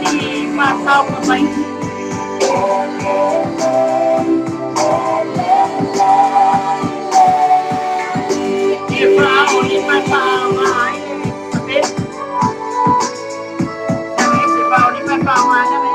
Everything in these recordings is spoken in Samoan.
alii matau ma mai. E whaoni mai whaonga ai le tape. E whaoni mai whaonga ai le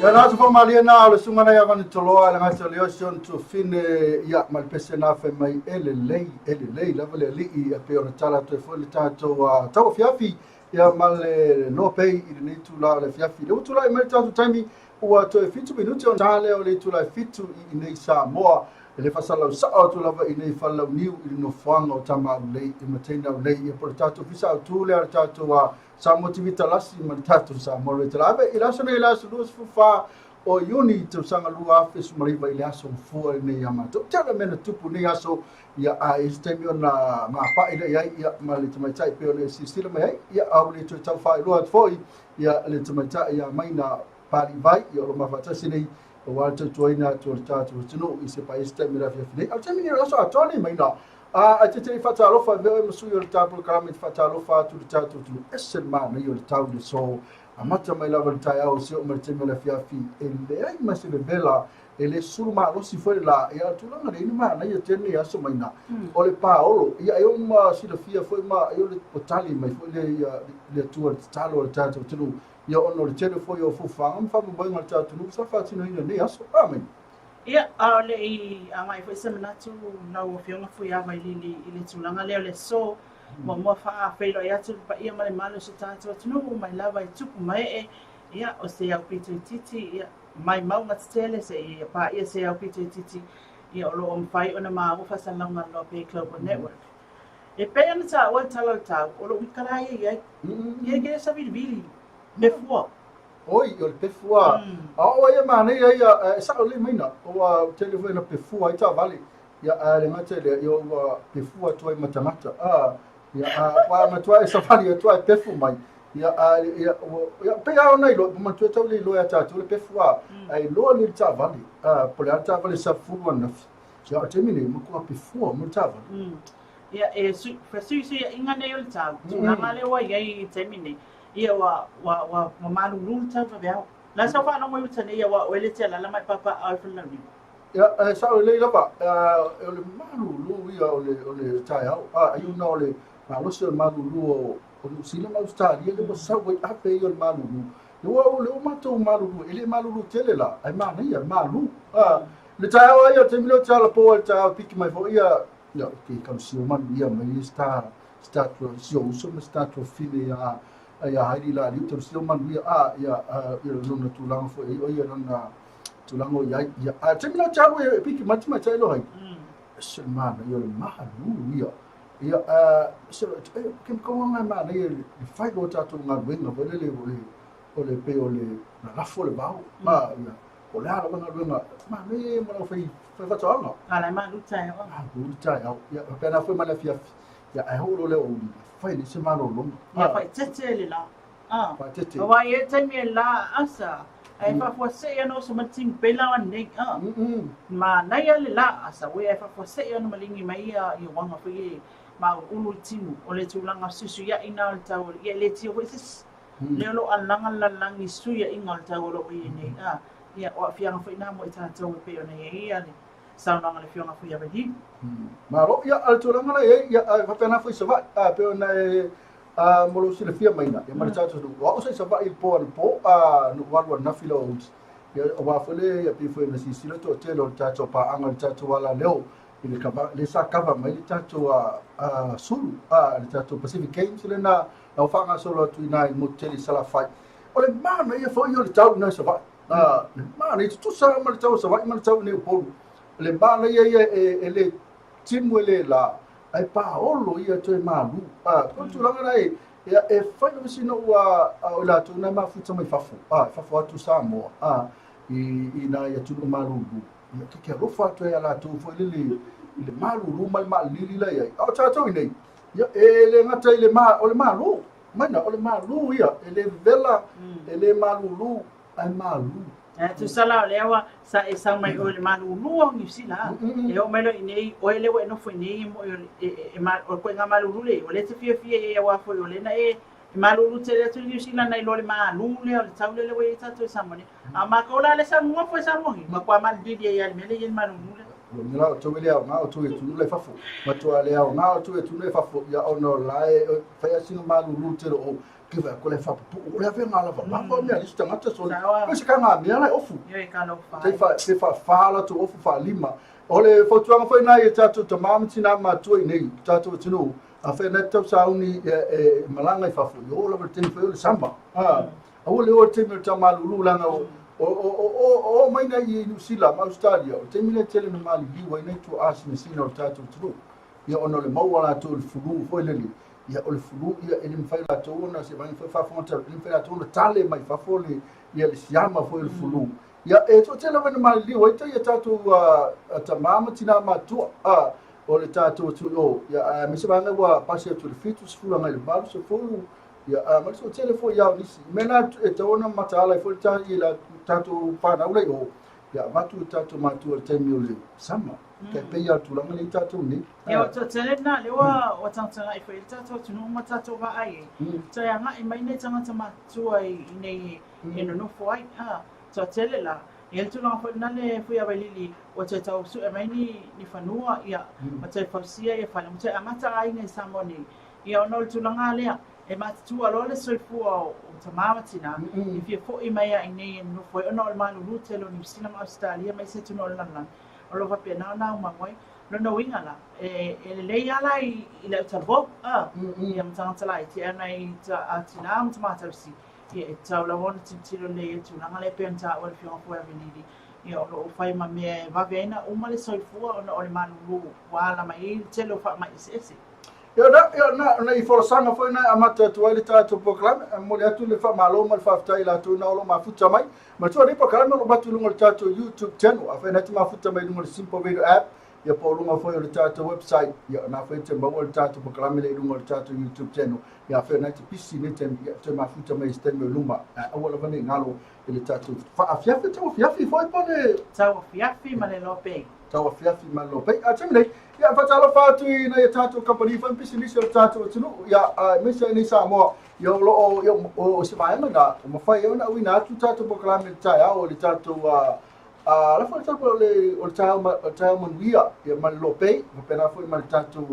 Ia na atu whamalia nā o le sunga nei avani toloa le ngata le osi on tuafine ia ma le pese nā whai mai e le lei, e le lei lava le alii a pe ona tala atu e foi le tātou a tau afiafi ia ma le loa pei i lenei itula o le afiafi. Le ua tulai mai le tatou taimi ua toe 7 minute ona ta lea o le itula e 7 i inei Samoa. E le faasalalau sao atu lava i nei Falelauniu i le nofoaga o Tama Aulei i Mataina Aulei ia po o le tatou ofisa autu lea o le tatou a Samoa TV Talasi ma le tatou Samoa Radio Ave i le aso nei i le aso 24 o Iuni tausaga 2019 i le aso mafua lenei ia matou. Tele mea na tupu nei aso ia a i se taimi ona mapa'i lea i ai ia ma le tamaitai pei ona e silasila mai ai ia a ua le toe tau faailoa atu foi ia le tamaitai ia Maina Palivai ia o lo o mafaatasi nei aua le tautuaina atu o le tatou atunuu i se paia se taimi o le afiafi nei. A o le taimi nei o le aso atoa nei Maina a ai te te faatalofa e oe ma sui o le tatou polokalame te faatalofa atu i le tatou atunuu ese le manaia o le tau i le aso amata mai lava i le taeao seia oo mai le taimi o le afiafi e leai ma se vevela e le sulu malosi foi le la, ia, o le tulaga lea, ina manaia tele nei aso Maina, o le paolo, ia, e uma silafia foi ma, ia, o le tali mai foi lea ia, le Atua i le tatalo a le tatou atunuu, ia, ona o le tele foi o fuafuaga ma faamoemoega a le tatou atunuu sa faatinoina i nei aso. Amene. Ia, a o le i agai foi se manatu lau Afioga Fuiavailili i le tulaga lea o le aso, muamua faafeiloai atu i le paia ma le mamalu o si o tatou atunuu mai lava i tupu ma ee, ia, o se aupito itiiti, ia, mai mauga tetele seia paia se aupito itiiti ia o lo o mafai ona maua faasalalauga a le Loa Pay Global Network. E pei ona taua i le tala o le tau, o lou ika la ia i ai. Ia ke sa vilivili, pefua. Oi, o le pefua. A o ia manaia ia, e sao lelei maina, ua tele foi ina pefua ai taavale. Ia, a le gata i lea, ia ua pefua atu ai ma tagata. A, ia, a, ua matua e savali atu ai pefu mai. Ia, a, ia, ua, ia, pei lava ona iloa, ua manatua tau le iloa ia tatou le pefu a, a iloa ni le taavale, a, po o le a le taavale sa fulu ananafi. Ia, o le taimi nei, matua pefua uma le taavale. Ia, e sui, fesuisuiaiga nei o le tau, tulaga lea ua i ai i le taimi nei, ia ua, ua, ua, ua malulu le tau vaveao. La sa faalogo i uta nei, ia ua oe le te alala mai papa au i Falelauniu. Ia, e sao lelei lava, o le malulu ia o le, o le taeao, a, ai ona o le malosi o le malulu o, o Niu Sila ma Ausetalia lea ua sau ai ave ia o le malulu. Lea ua, lea ua matou malulu, e le malulu tele la, ae manaia, malu. A, le taeao lava ia, o le taimi lea ou te alapo ai i le taeao e piki mai foi ia, ia, ke kausio manuia mai ia si ta, si ta si ou uso ma si ta tuafine ia, ia Heidi Laliu, tausio manuia, a, ia, a, ia lona tulaga foi ai, o ia lona tulaga o i ai. Ia, a, le taimi lea ou te alu e piki mai le tamaitai lea o Heidi. Se le manaia o le malu ia. Ia, se ke makaua ngai manaia le fai loa tatou galuega foi lele o le o le pei o le lalafo le vao. Ma ia, o le a lava galuega manaia ia mo le aufai faitoaga. A la e malu taeao. Malu taeao. Ia, faapena foi ma le afiafi. Ia, ae oo loa le aoauli, fai le se malologa. Ia, faaeteete le la. Ah, Faaeteete. Aua e i ai taimi e la asa, ae faafuasei ana oso mai le timu pela nei. Ah. Manaia le la asa, ue ae faafuasei ana maligi mai ia ia uaga foi e mauluulu le timu. O le tulaga fesuisuiai na o le tau, ia e le tio foi se isi. Lea o lo o alaga le lalolagi i fesuiaiga o le tau o lo o i ai nei. Ah, ia o aafiaga foi na mo i tatou e pei ona i ai ia le saunoaga a le Afioga foi ia Vailima. Malo, ia, o le tulaga la e i ai, ia, ae faapena foi i Savaii, a, pei ona e, a, mo lou silafia maina, ia ma le tatou nuu, o au sa i Savaii i le po anapo, a, na ou alu ananafi i le aoauli, ia, aua foi le, ia, pei foi ona silasila le toatele o le tatou paaga i le tatou alaleo, i le kava, lea sa kava mai le tatou, a, a, sulu, a, le tatou Pacific Games lea na, na faagasolo atu i ina i le motu tele i Salafai. O le manaia foi o le tau i ina i Savaii. A, le manaia, tutusa lava ma le tau o Savaii ma le tau i inei i Upolu. O le manaia ia e le timu e le la, ae paolo ia toe malu. A, o le tulaga la e, ia, e fai lava sina ua o i latou na mafuta mai fafo, a, fafo atu Samoa, a, i nai atunuu malulu. Ia, ta te alofa atu ai ia latou foi lele i le malulu ma le maalilili la i ai. A o tatou i nei, ia, e le gata i le ma, o le malu, maina, o le malu ia, e le vevela, e le malulu, ae malu. E tusa la o lea ua sa e sau mai oe i le malulu o Niu Sila, e oo mai loa i inei, oe lea ua e nofo i inei e moi o le, e, e, e, o le koiga malulu lea, o lea e te fiafia i ai aua foi o lea na e, e malulu tele atu i Niu Sila nai lo le malu lea o le tau lea lea ua i ai tatou i Samoa nei. A o matou la lea sa nonofo i Samoa nei, matua malilili ai lava i le mea lea e i ai le malulu lea. Ua mea la outou e le aoga outou e atunuu la i fafo. Matua le aoga outou e atunuu la i fafo, ia ona o la e fai lava sina malulu tele o ke vai ko le whapupuu. O le awhenga lava lava mea lisi tangata so. Ko se kanga mea la ofu. Yo e ka lo fa. Te fa te fa fa la tu ofu fa lima. O le fautuaga foi na i tatou tama ma tina matua i nei tatou atunuu. A fe na tau sauni e, e malanga i fafo. I o lava le taimi foi o le sama. Ha. Aua le o le taimi o le taumalulu leaga o o o o o o mai nei i Niu Sila ma Australia. O le taimi lea tele na maliliu ai nei tuaa sinasina o le tatou atunuu. Ia ona o le maua latou i le fulu foi lele. Ia o le fulu ia e le mafai latou ona se vaega foi faafofoga e le mafai latou ona tale mai fafo le ia le siama foi o le fulu. Ia e toatele lava na maliliu ai tai a tatou tamā ma tinā matutua o le tatou atunuu ia aemaise vaega ua pasi atu i le 70 agai i le 80 ia ma le toatele foi lava o nisi. O le mea lena e tatau ona mataala ai foi le tatou fanau la i o, ia avatu i tatou matua i le taimi o le sama. Tai pei lava o le tulaga lea i tatou nei. Ia, o le toatele lena, lea ua ua tagatagai foi i le tatou atunuu ma tatou vaai ai. Toe agai mai nai tagata matutua i inei e nonofo ai. A, toatele la, e i ai le tulaga foi lena le Fui Availili ua toe tau sue mai ni fanua, ia, ma toe fausia ia fale, ma toe amata aiga i Samoa nei. Ia, ona o le tulaga lea, e matutua loa le soifua o tama ma tina, e fia foi mai lava i inei e nonofo ai ona o le malulu tele o Niu Sila ma Ausetalia ma isi atunuu o le lalolagi, o lo o faapena ona aumau ai. Lona uiga la, e lelei lava la i le autalavou, a, ia ma tagata laiti, ae ona i tina ma tama tausi, ia e tatau lava ona tilotilo lelei i le tulaga lea e pei ona taua e le Afioga foi ia Venili, ia o lo o fai ma mea e vave ai ona uma le soifua ona o le malulu ua ala mai ai le tele o faamai eseese. Ia na, ia na, na i folasaga foi na e amata atu ai le tatou polokalame, e momoli atu le faamalo ma le faafetai i latou na o lo o mafuta mai. Manatua lenei polokalame o lo o avatu i luga o le tatou YouTube channel, afai na te mafuta mai i luga o le Simple Radio app, ia po o luga foi o le tatou website, ia na foi te maua le tatou polokalame lea i luga o le tatou YouTube channel. Ia afai na te pisi nei taimi, ia toe mafuta mai i se taimi o luma, ae aua lava ne i galo i le tatou faafiafi, tauafiafi foi po o le Tauafiafi ma le lopei. Tauafiafi ma le lopei. A taimi nei, ia faatalofa atu i nai a tatou kamupani foi ma pisinisi o le tatou atunuu, ia aemaise ai nei Samoa, ia o lo o, ia, o se vaega na, o mafai ai ona auina atu tatou polokalame i le taeao i le tatou la foi le tatou o le taeao manuia, ia ma le lopei, faapena foi ma le tatou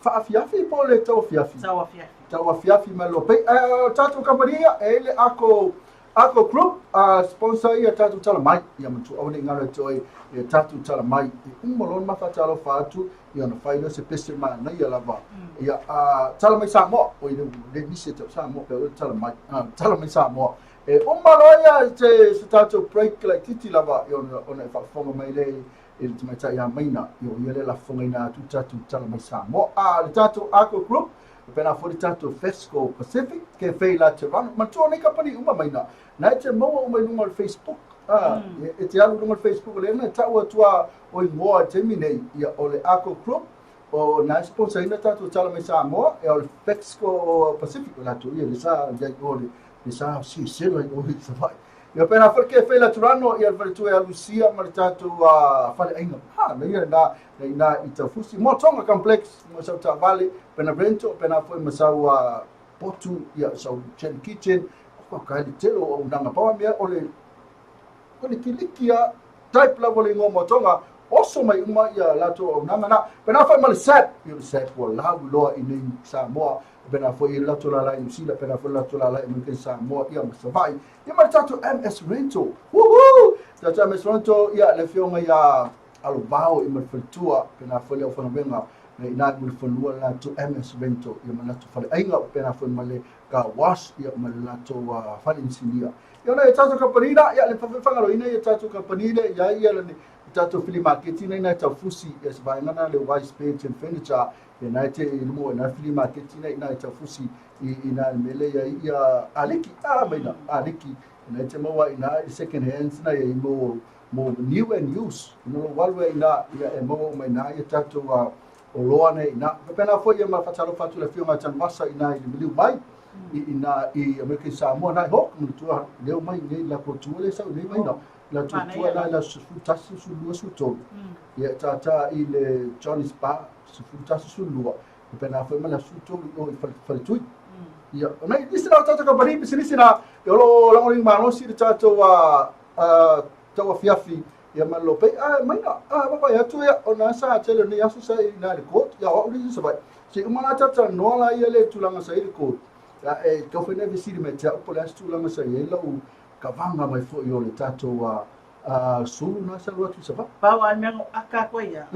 faafiafi po o le tauafiafi? Tauafiafi. Tauafiafi ma le lopei. Ae o tatou kamupani ia, e i ai le Ako, Ako Group, sponsor ia tatou tala mai. Ia manatua aua ne i galo ia te oe ia tatou tala mai. E uma loa ona ma faatalofa atu, ia ona fai lea o se pese manaia lava. Ia, tala mai Samoa. Oi, le, le misi e tau Samoa pe le tala mai. Tala mai Samoa. E uma loa ia se tatou break laitiiti lava, ia ona e faafofoga mai lea i i le tamaitai ia Maina, ia o ia lea lafofogaina atu le tatou tala mai Samoa. A le tatou Arco Group, faapena foi le tatou Fesco Pacific, Cafe Laterano, manatua nei kamupani uma Maina, na e te maua uma i luga o le Facebook. A, e te alu i luga o le Facebook lea na tau atu a o igoa i le taimi nei, ia o le Arco Group, o na e sponsor ina tatou tala mai Samoa, ia o le Fesco Pacific, o latou ia le sa iai o le sa siesela i o i Savaii. Ia pena foi ke fela turano ia le faletua ia Lucia ma le tatou faleaiga. Ha, na ia na na ina i Taufusi. Mo Tonga Complex, mo sau taavale, pena rento, pena foi ma sau potu, ia sau chen kitchen, o ka le tele o auaunaga. Pau a mea o le o le kiliki a type lava le igoa mo Tonga, oso mai uma ia latou auaunaga na. Pena foi ma le SAP, ia le SAP ua lauiloa i nei Samoa. Pena foi le latou lala i New Zealand, pena foi le latou lala i Amerika i Samoa, ia ma Savaii. Ia ma le tatou MS Rental. Woohoo! Tatou MS Rental, ia le afioga ia Alovao i ma le faletua, pena foi le aufaigaluega na ina i Mulifanua le latou MS Rental, ia ma le latou faleaiga, pena foi ma le car wash, ia ma le latou fale inisinia. Ia ona e tatou kamupani la, ia le faafagaloina ia tatou kamupani le ia ia le tatou flea market ina ina taufusi ia se vaega na le Wise Beds and Furniture ia na e te i luga ina flea market ina ina taufusi i ina le mele ia ia aliki a maina aliki ina te maua ina i second hands na ia mo mo new and use ina lo walu ina ia e maua uma ina ia tatou a o loa nei ina pena foi ia ma fatalofa atu le afioga Tanuvasa ina i le miliu mai i ina i Amerika i Samoa na i ho mo tua leo mai nei la ko tua le sau nei mai na la tua tua la la 11 12 13 ia tata i le Johnny's Bar 11 12 pena foi ma le 13 o i faletui. Ia, ona i nisi na o tatou kamupani pisinisi na, e o lagolago malosi le tatou a tau afiafi ia ma lo pei a mai na a vaavaai atu ia ona sa tele o nei aso sa i na le court ia o au le isi Savaii se uma la tata noa la ia le tulaga sa i le court ia e tau fai na fesili mai te au po o le a se tulaga sa i ai lau kavaga mai foi o le tatou a sulu na sa alu atu i Savaii. Pau a le mea na aka aku ai ia,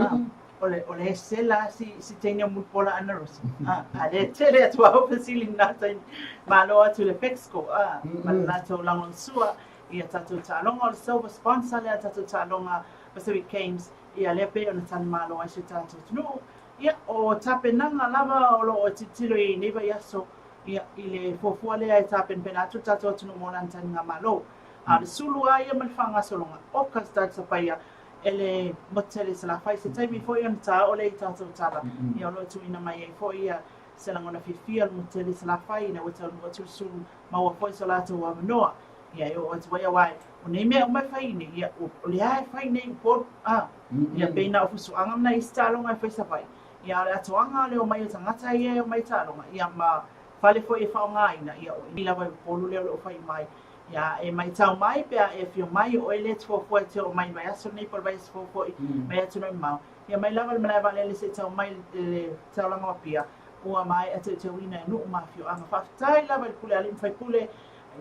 o le o le ese la si si teine o Mulipola Anarosa. A a le tele atu au fesili na taimi. Malo atu le Fexco a ma le latou lagolagosua ia tatou taaloga o le silver sponsor lea tatou taaloga Pacific Games ia lea pei ona talimalo ai si o tatou atunuu. Ia o tapenaga lava o lo o tilotilo i nei vaiaso ia i le fuafua lea e tapenapena atu le tatou atunuu mo lana taligamalo. A o le sulu lava ia ma le faagasologa o ka Stade Sapaia e le motu tele i Salafai. Se taimi foi ona ta oo lea i tatou tala, ia o lo o tuuina mai ai foi ia se lagona fiafia o le motu tele i Salafai ina ua taunuu atu le sulu maua foi so latou avanoa. Ia e oo atu ai aua o nei mea uma e fai nei, ia o lea e fai nei Upolu, a, ia pei na o fusuaga ma nai isi taaloga e fai Savaii. Ia a o le atoaga o le omai o tagata ia e omai i taaloga, ia ma fale foi e faaaogaina, ia o i lava i Upolu lea o lo o fai mai. Ia e matau mai pe a e afio mai, o oe lea e te fuafua e te oo mai i le vaiaso lenei po o le vaiaso fou foi mai atunuu e mamao. Ia mai lava le malae vaalele se i tau mai i le taulaga o Apia, ua maea teuteuina e nuu ma afioaga. Faafetai lava i le pule a alii ma faipule,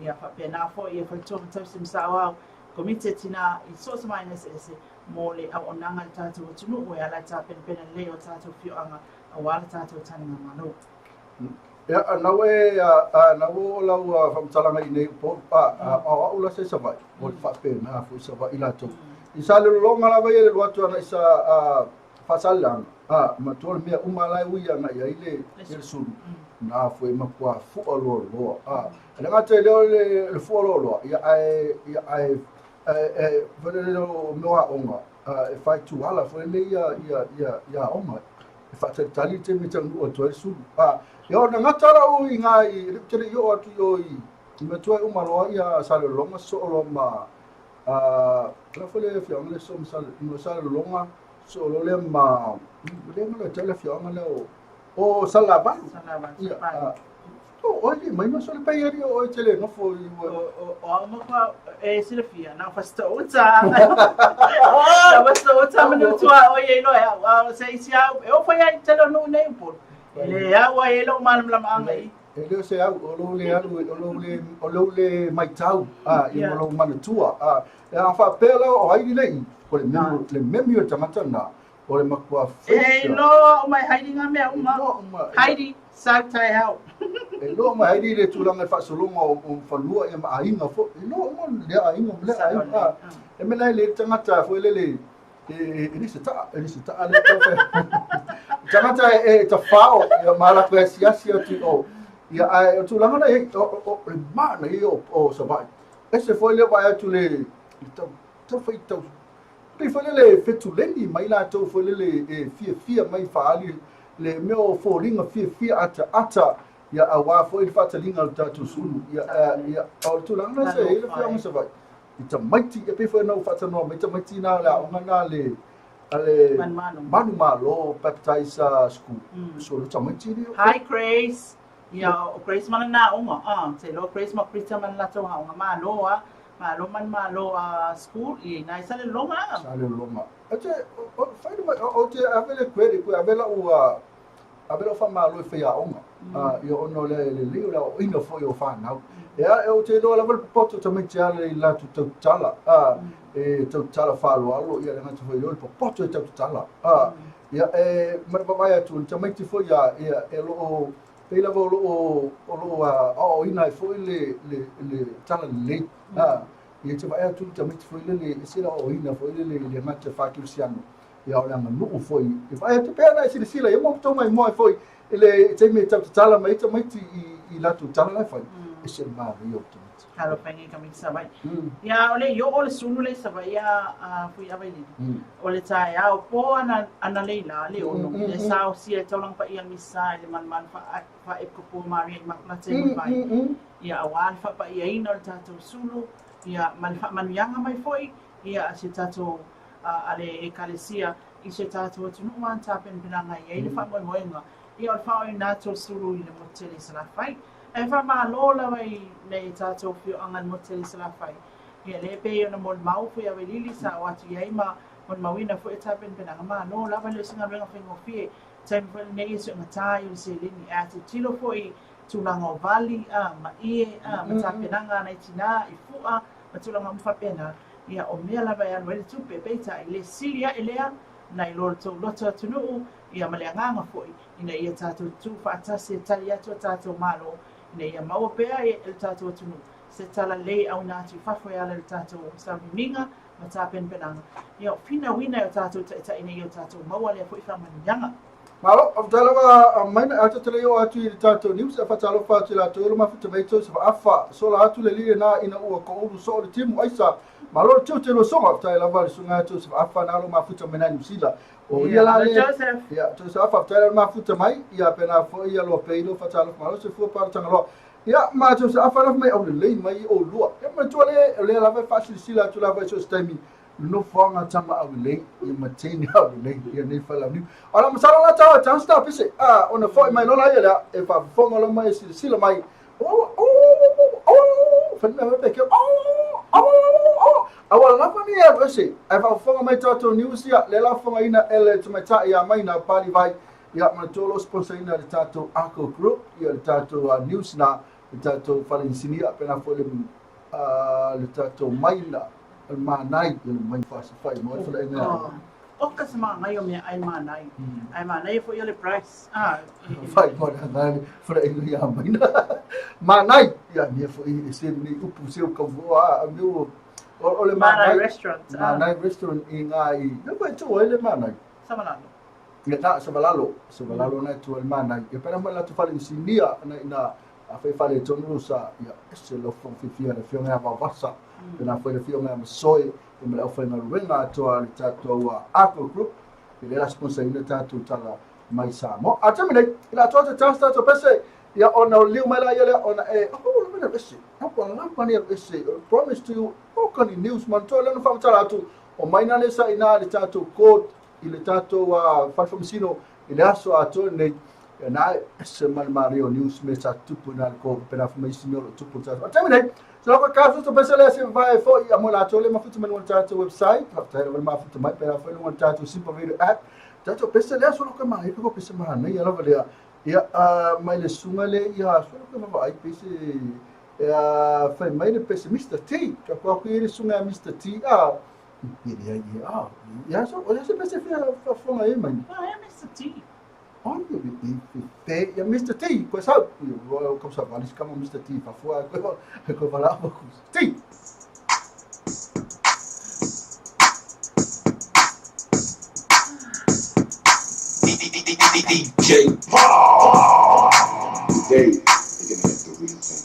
ia faapena foi ia faletua ma tausi ma saoao, Komiti a Tina i so o se vaega eseese mo le auaunaga i le tatou atunuu e ala i le tapenapena lelei o tatou afioaga aua le tatou taligamalo. Ia, na ua e, na ua oo lau faamatalaga i nei Upolu, a o au la sa i Savaii, o le faapena foi Savaii latou. I Salelologa lava ia le alu atu agai sa Faasaleleaga, a, matua le mea uma la e ui agai ai le, le sulu, na foi matua fua loaloa. A, e le gata i lea o le fua loaloa, ia ae, ia ae, e, foi lele o mea o aoga, e fai tuala foi lele ia, ia, ia, ia aoga. E faatalitali le taimi e taunuu atu ai le sulu. A, ia ona gata lau i ngā i, le te le i oo atu i o i, i matua e uma loa ia Salelologa sosoo loa ma, a, la foi le afioaga lea sosoo ma Sale, ma Salelologa, sosoo loa lea ma, lea ma le tau le afioaga lea o, o Salelavalu. Salelavalu, Ia, a, o oe le mai ma sole pai ali o oe te le nofo i ua. O au ma e silafia, na o Fasitoo-uta. Na Fasitoo-uta ma Nuutua o i loa e au. A o se isi au, e oo foi ai tele o nuu nei Upolu. E le au ai e lou malamalamaanga i. E le o se au, o lou le alu, o lou le, o lou le maitau, a, i ma lou manatua. A, e a faapea la o ai le i, o le memi, le memi o le tagata na, o le matua E iloa uma e Heidi ngā mea uma. Heidi, sau taeao. E iloa uma e Heidi le tulaga i faasologa o fanua ia ma aiga foi. E iloa uma lea aiga ma lea aiga. E mea la e le tagata foi lele E le se ta'a, e le se ta'a le tau fai. Tagata e tafao, ia ma latou e asiasi atu i o. Ia ae o tulaga na i ai, o le manaia ia o Savaii. Ese foi le vaai atu le tau, tau fai tau, pei foi lele fetuleni mai latou foi lele e fiafia mai faaali le mea o foliga fiafia ataata ia aua foi le faataliga o le tatou sulu. Ia, ia, o le tulaga na se i le afioga i Savaii. I tamaiti, e pei foi ona ou faatalanoa mai tamaiti na o le aoga na a le Manumalo Baptist School. So le tamaiti lea. Hi Grace. Ia, o Grace ma lana aoga. Ah, te iloa Grace ma Krista ma le latou aoga. Malo ah. Malo Manumalo School. Ia, ina i Salelologa. Salelologa. E te, o, fai mai, o te ave le credit, koe ave lau, ave lau faamalo i faiaoga, ia ona o le lelei o le aoaoina foi o fanau. Ia, ou te iloa lava le popoto o tamaiti ala i latou tautala, e tautala faaaloalo, ia le gata foi i lea o le popoto e tautatala. Ia, e ma le vaavaai atu, o tamaiti foi ia, ia, e lo o, pei lava o lo o, o lo o aoaoina ai foi le tala lelei. Ia te vaai atu le tamaiti foi lele, e se le aoaoina foi lele i le gata faa-kerisiano. Ia o le aganuu foi e vaai atu pea na e silasila ia mo tou maimoa ai foi i le taimi e tau tatala mai ai tamaiti i latou tala la e fai, e se manaia o tamaiti. Talofa e nei tamaiti Savaii. Ia o le i oo le sulu lea i Savaii a Fuiavailili, o le taeao po ana lei la le 6, le saosia e taulaga paia le misa i le malumalu faa-Epikopo Maria Immaculata i Mulivai. Ia aua le faapaiaina o le tatou sulu, ia ma le faamanuiaga mai foi ia a si tatou a le Ekalesia i si o tatou atunuu ma ana tapenapenaga e i ai le faamoemoega ia o le faaoina atu o le sulu i le motu tele i Salafai. Ae faamalo lava i le tatou afioaga i le motu tele i Salafai. Ia lea e pei ona molimau Fuiavailili sa oo atu i ai ma molimauina foi tapenapenaga. Malo lava e le o se galuega faigofie. Taimi foi lenei e soogata ai o le seleni. Ae a tilotilo foi i tulaga o vali, ma ie, ma tapenaga a nai tina i fua ma tulaga uma faapena, ia o mea lava e alu ai le tupe, peitai, le sili ae lea nai lo le tou loto atunuu, ia ma le agaga foi ina ia tatou tutu faatasi e tali atu a tatou Malo ina ia maua pea e le tatou atunuu se tala lelei e auina atu i fafo e ala i le tatou sauniuniga ma tapenapenaga, ia o finauina e o tatou taitai ina ia o tatou maua lea foi faamanuiaga. Malo, faafetai lava Maina, ae tatou le i oo atu i le tatou news, e faatalofa atu i latou e lo mafuta mai tou sa sola atu le lile na ina ua koulu soo le timu aisa. Malo le tiute lua soga, faafetai lava le susuga atu sa faafa na lo mafuta mai na New Zealand. O ia la le Joseph. Ia, Joseph, faafetai lava mafuta mai, ia pena foi ia loa peilo faatalofa malo se fua pa tangaloa. Ia, ma Joseph afa lava mai au lelei mai o lua. Ia matua le lea lava e faasilasila atu lava i so o se taimi nofoaga tama au lelei ia ma teine au lelei ia nei faalauniu. O la masalo la tau tau sta pese a ona foi mai lola ia lea e faafofoga loa mai e silasila mai whanau pe ke aua lava ni e ese ai faafofoga mai tatou news ia le la fofogaina e le tamaitai ia mai na pali vai ia ma tolo sponsor ina le tatou Arco Group ia le tatou news na le tatou fale inisinia pena foi le le tatou maina le manai ia le mai faasafai mo le fale O ka se māngai o mea ai mānai. Ai mānai foi o le price. Ah, fai mo le ngai fale inga ia maina. Mānai ia mea foi e se ni upu se u ka voa a mea o o le mānai restaurant. Mānai restaurant i ngai. No pa tu ai le mānai. Samalalo. Ia ta Samalalo, Samalalo na tu le mānai. Ia pera mai la tu fale insinia na ina a fai fale tonu sa ia ese lo fong fifia le fionga ia vavasa. Pena foi le fionga ia masoe e ma le aufaigaluega atoa a le tatou Arco Group i le la sponsor ina tatou tala mai Samoa. A taimi nei, i la atoa te tasi tatou pese, ia ona o liu mai la ia lea ona e, oh, la mena ese, apa la pani ese, promise to you, o kani news man toa lena whamatala atu, o mai nane sa ina le tatou court, i le tatou fale faamasino i le aso atoa lenei, ia na ese ma le manaia o news me sa tupu na le ko pena fa mai isi mea o lo o tupu i le tatou. A taimi nei, se loko ka futa pese lea se vae foi a mo latou le mafuta mai luga o le tatou website, faafetai lava le mafuta mai pena foi luga o le tatou Simple Radio app. Tatou pese lea so loko manaia ko pese manaia lava lea. Ia mai le susuga le ia so loko vaavaai pese ia fai mai le pese Mr T. Ka ko aku i le susuga Mr T a Ia ia ia so o se pese fia faafofoga e mai. Ah, e Mr T. Ai, e fe ia Mr T, koe sau. Ia o kausa valis kama Mr T faafofoga koe koe vala T. DJ Paul. Today, you're gonna get the real thing.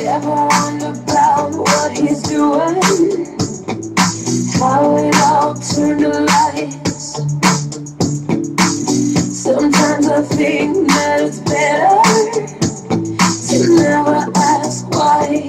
Ever wonder about what he's doing? How it all turned to lies. Sometimes I think that it's better to never ask why.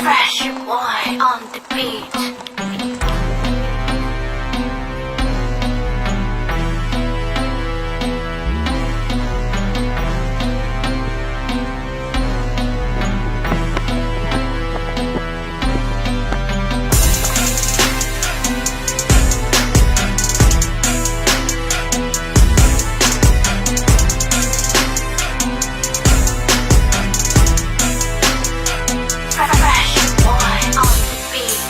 Fresh boy on the beat. Fresh boy on the beat.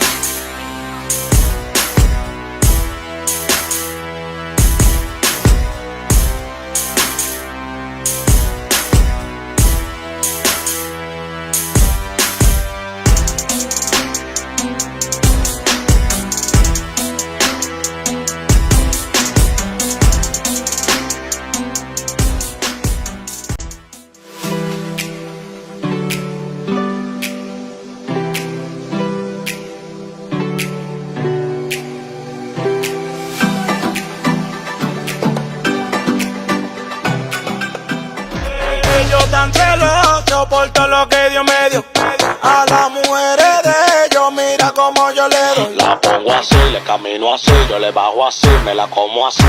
Ellos tan celosos por todo lo que Dios me dio. A las mujeres de ellos, mira cómo yo le doy. La pongo así, le camino así, yo le bajo así, me la como así.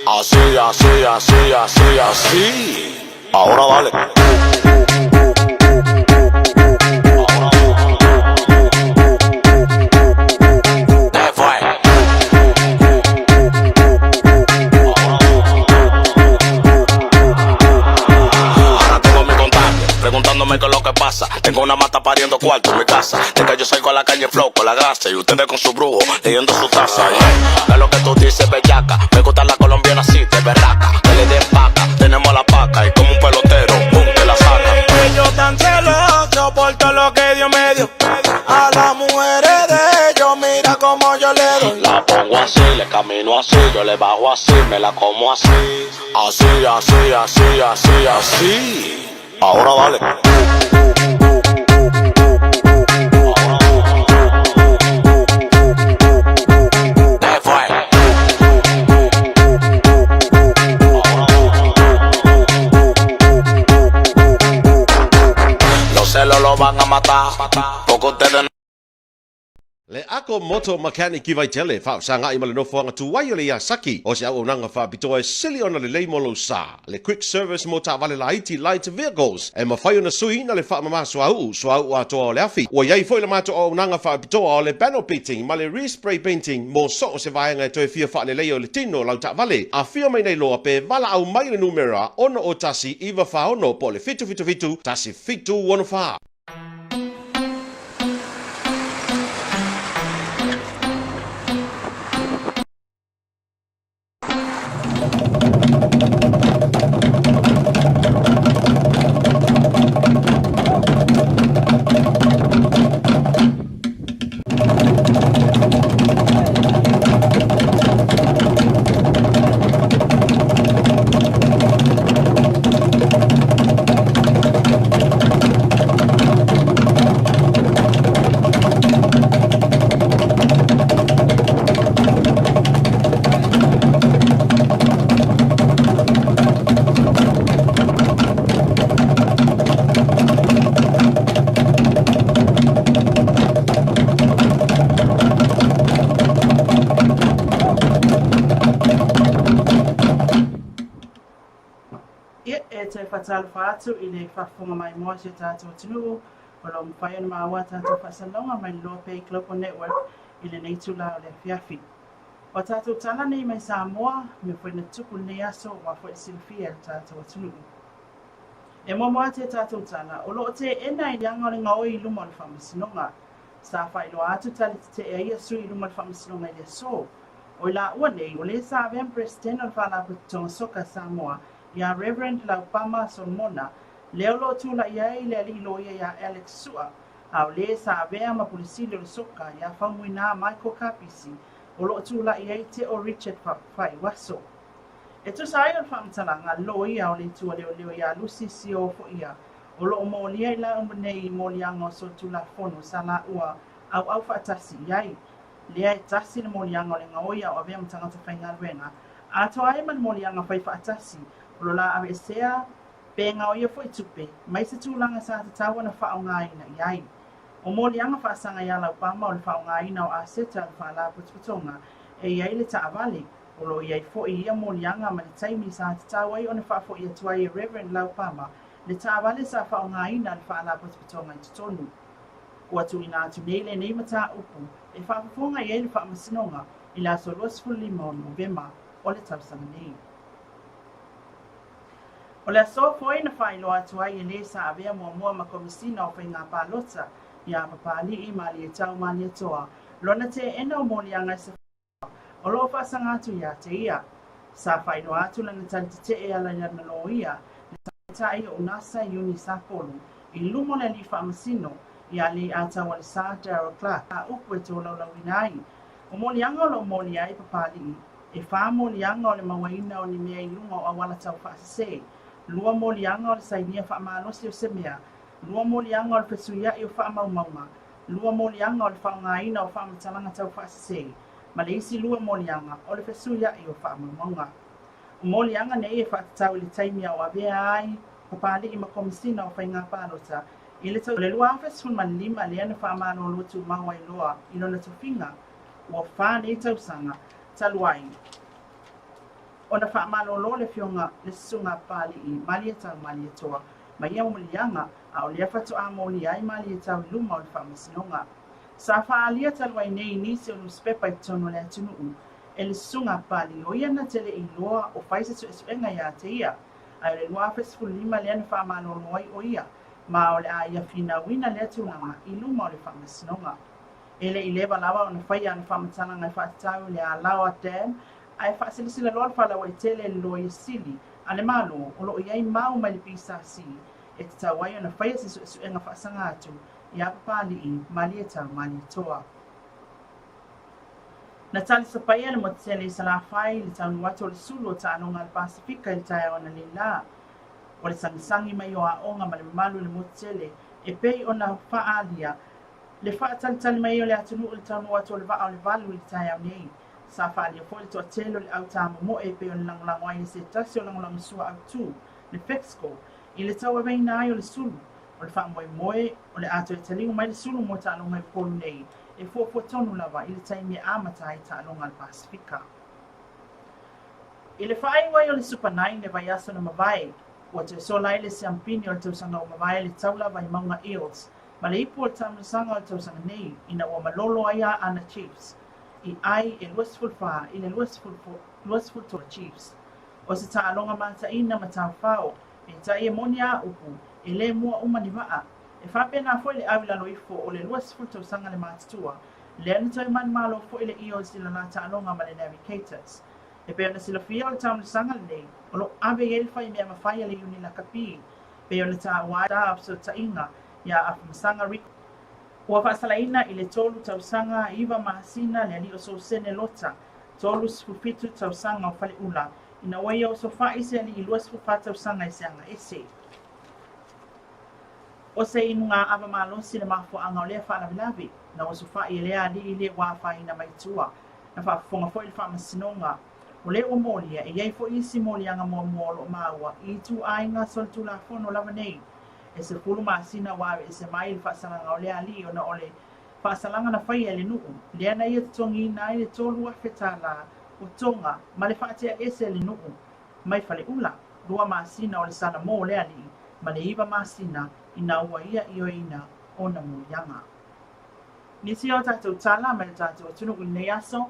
Así, así, así, así, así. Ahora dale. Te fue. Ahora tengo mi contacto, preguntándome qué es lo que pasa. Tengo una mata pariendo cuarto en mi casa. De que yo salgo a la calle en flow con la grasa y ustedes con su brujo leyendo su taza. Yeah. ¿Qué es lo que tú dices, bellaca? Me gusta la colombiana así, de berraca. Que le den paca, tenemos la paca y como un pelotero, pum, te la saca. Ellos tan celosos por todo lo que Dios me dio. A las mujeres de ellos, mira cómo yo le doy. La pongo así, le camino así, yo le bajo así, me la como así. Así, así, así, así, así. Ahora dale. Te fue. Los celos lo van a matar, porque ustedes Le Ako Moto Mechanic i Vaitele, faafesagai ma le nofoaga tuai o le Iasaki, o se auaunaga faapitoa e sili ona lelei mo lou sa. Le quick service mo taavale laiti light vehicles, e mafai ona suiina le faamamā suauu, suauu atoa o le afi. Ua i ai foi le matou auaunaga faapitoa o le panel beating ma le respray painting mo so o se vaega e toe fia faaleleia o le tino o lau taavale. Afio mai nei loa pe valaau mai i le numera 6 01 9 46 po o le 777 1 764. faatalofa atu i le faafofoga maimoa a si o tatou atunuu o lo o mafai ona maua a tatou faasalalauga mai le Loa Pay Global Network i lenei itula o le afiafi. O a tatou tala nei mai Samoa, mea foi na tutupu i lenei aso aua foi le silafia e le tatou atunuu. E muamua atu i a tatou tala, o lo o teena i le aga o le gaoi i luma o le Faamasinoga. Sa faailoa atu tali tetee a ia sui i luma o le Faamasinoga i le aso. O i laua nei, o le sa avea ma Peresetene o le Faalapotopotoga Soka a Samoa, ia Reverend Laupama Solomona, lea o lo o tulai ai le alii loia ia Alex Sua, a o le sa avea ma Pule Sili o le Soka ia Faumuina Michael Kapisi, o lo o tulai ai Teo Richard Faaiuaso. E tusa ai o le faamatalaga a le loia o le Itu a Leoleo ia Lucy Sio Foia, o lo o molia i laua nei i moliaga o solitulafono sa laua auau faatasi i ai. Lea e tasi le moliaga o le gaoi a o avea ma tagata faigaluega, atoa ai ma le moliaga fai faatasi o lo la aveesea pe gaoia foi tupe mai se tulaga sa tatau ona faaaogaina i ai. O moliaga faasaga iā Laupama o le faaaogaina o aseta a le Faalapotopotoga e i ai le taavale, o lo o i ai foi ia moliaga ma le taimi sa tatau ai ona faafoi atu ai e Reverend Laupama le taavale sa faaaogaina a le Faalapotopotoga i totonu. Ua tuuina atu nei lenei mataupu e faafofoga i ai le Faamasinoga i le aso 25 o Novema o le tausaga nei. O le aso foi na faailoa atu ai e le sa avea muamua ma Komesina o Faiga Palota ia Papali'i Malietau Malietoa lona teena o moliaga e o lo o faasaga atu ia te ia. Sa faailoa atu lana tali tetee e ala i lana loia, le Taitai o Unasa Iuni Sapolu, i luma o le Alii Faamasino, ia Leiataualesa Daryl Clarke, a upu e tolaulauina ai. O moliaga o lo o molia ai Papali'i, e fa moliaga o le mauaina o ni mea i luga o auala taufaasese, lua moliaga o le sainia faamalosi o se mea, lua moliaga o le fesuia'i o faamaumauga, lua moliaga o le faaaogaina o faamatalaga taufaasese, ma le isi lua moliaga o le fesuia'i o faamaumauga. O moliaga nei e faatatau i le taimi a o avea ai Papali'i ma Komesina o Faiga Palota i le tau o le 2015 lea na faamalolo tumau ai loa i lona tofiga ua fa nei tausaga talu ai ona faamalolo le Afioga le Susuga a Papali'i Malietau Malietoa ma ia moliaga a o lea faatoa molia ai Malietau i luma o le Faamasinoga. Sa faaalia talu ai nei i nisi o nusipepa i totonu o le atunuu e le Susuga a Papali'i o ia na te le i iloa o fai se suesuega ia te ia, ae o le 2015 lea na faamalolo ai o ia, ma o le a ia finauina lea tulaga i luma o le Faamasinoga. E le i leva lava ona faia ana faamatalaga e faatatau i le Alaoa Dam, ae faasilasila loa le faalauaitele e le Loia Sili a le Malo o lo o i ai mau mai le PSC e tatau ai ona faia se suesuega faasaga atu iā Papali'i Malietau Malietoa. Na talisapaia le motu tele i Salafai i le taunuu atu o le sulu o taaloga a le Pasefika i le taeao analeila. O le sagisagi mai o aoga ma le mamalu i le motu tele e pei ona faaalia le faatalitali mai o le atunuu i le taunuu atu o le vaa o le valu i le taeao nei. Sa faaalia foi le toatele o le au tāmomoe e pei ona lagolago ai e se tasi o lagolagosua autu, le Fexco, i le tauaveina ai o le sulu. O le faamoemoe, o le a toe taliu mai le sulu mo taaloga i Upolu nei, e fuafua tonu lava i le taimi e amata ai taaloga a le Pasefika. I le faaiu ai o le Super Nine i le vaiaso na mavae, ua toe sola ai le siampini o le tausaga ua mavae le taulava i Mauga Eels ma le ipu o le taamilosaga o le tausaga nei ina ua malolo ai a Aana Chiefs i ai e 24 i le 23 Chiefs. O se taaloga mataina ma taofao, peitai e moni a upu, e le mua uma ni vaa. E faapena foi le au i lalo ifo o le 20 tausaga le matutua, lea na toe manumalo foi le Eels i le la taaloga ma le Navigators. E pei ona silafia o le taamilosaga lenei, o lo o ave i ai le faimea mafai a le Iuni Lakapi, pei ona taua ai o fesootaiga iā Afamasaga Rico. Ua faasalaina i le tolu tausaga iva masina le alii o Sosene Lota, 37 tausaga o Faleula, ina ua ia osofa'i se alii 24 tausaga i se aga ese. O se inuga ava malosi le mafuaaga o lea faalavelave, na osofa'i e lea alii le ua afaina mai tua. Na faafofoga foi le Faamasinoga, o lea ua molia, e i ai foi isi moliaga muamua o lo o maua i ituaiga solitulafono lava nei. E 10 masina ua aveese mai le faasalaga o lea alii ona o le faasalaga na faia e le nuu, lea na ia totogiina ai le $3,000 o toga ma le faatea ese e le nuu mai Faleula. 2 masina o le salamo o le alii, ma le 9 masina ina ua ia ioeina ona moliaga. Nisi o tatou tala mai le tatou atunuu i lenei aso,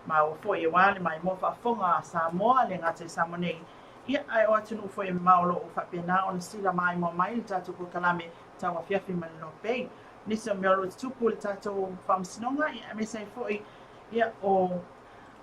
maua foi aua le maimoa faafofoga a Samoa, le gata i Samoa nei, ia, ae o atunuu foi e mamao o lo o faapena ona sila maimoa mai le tatou polokalame tauafiafi ma le Lopei. Nisi o mea o lo o tutupu i le tatou faamasinoga, ia, aemaise ai foi, ia, o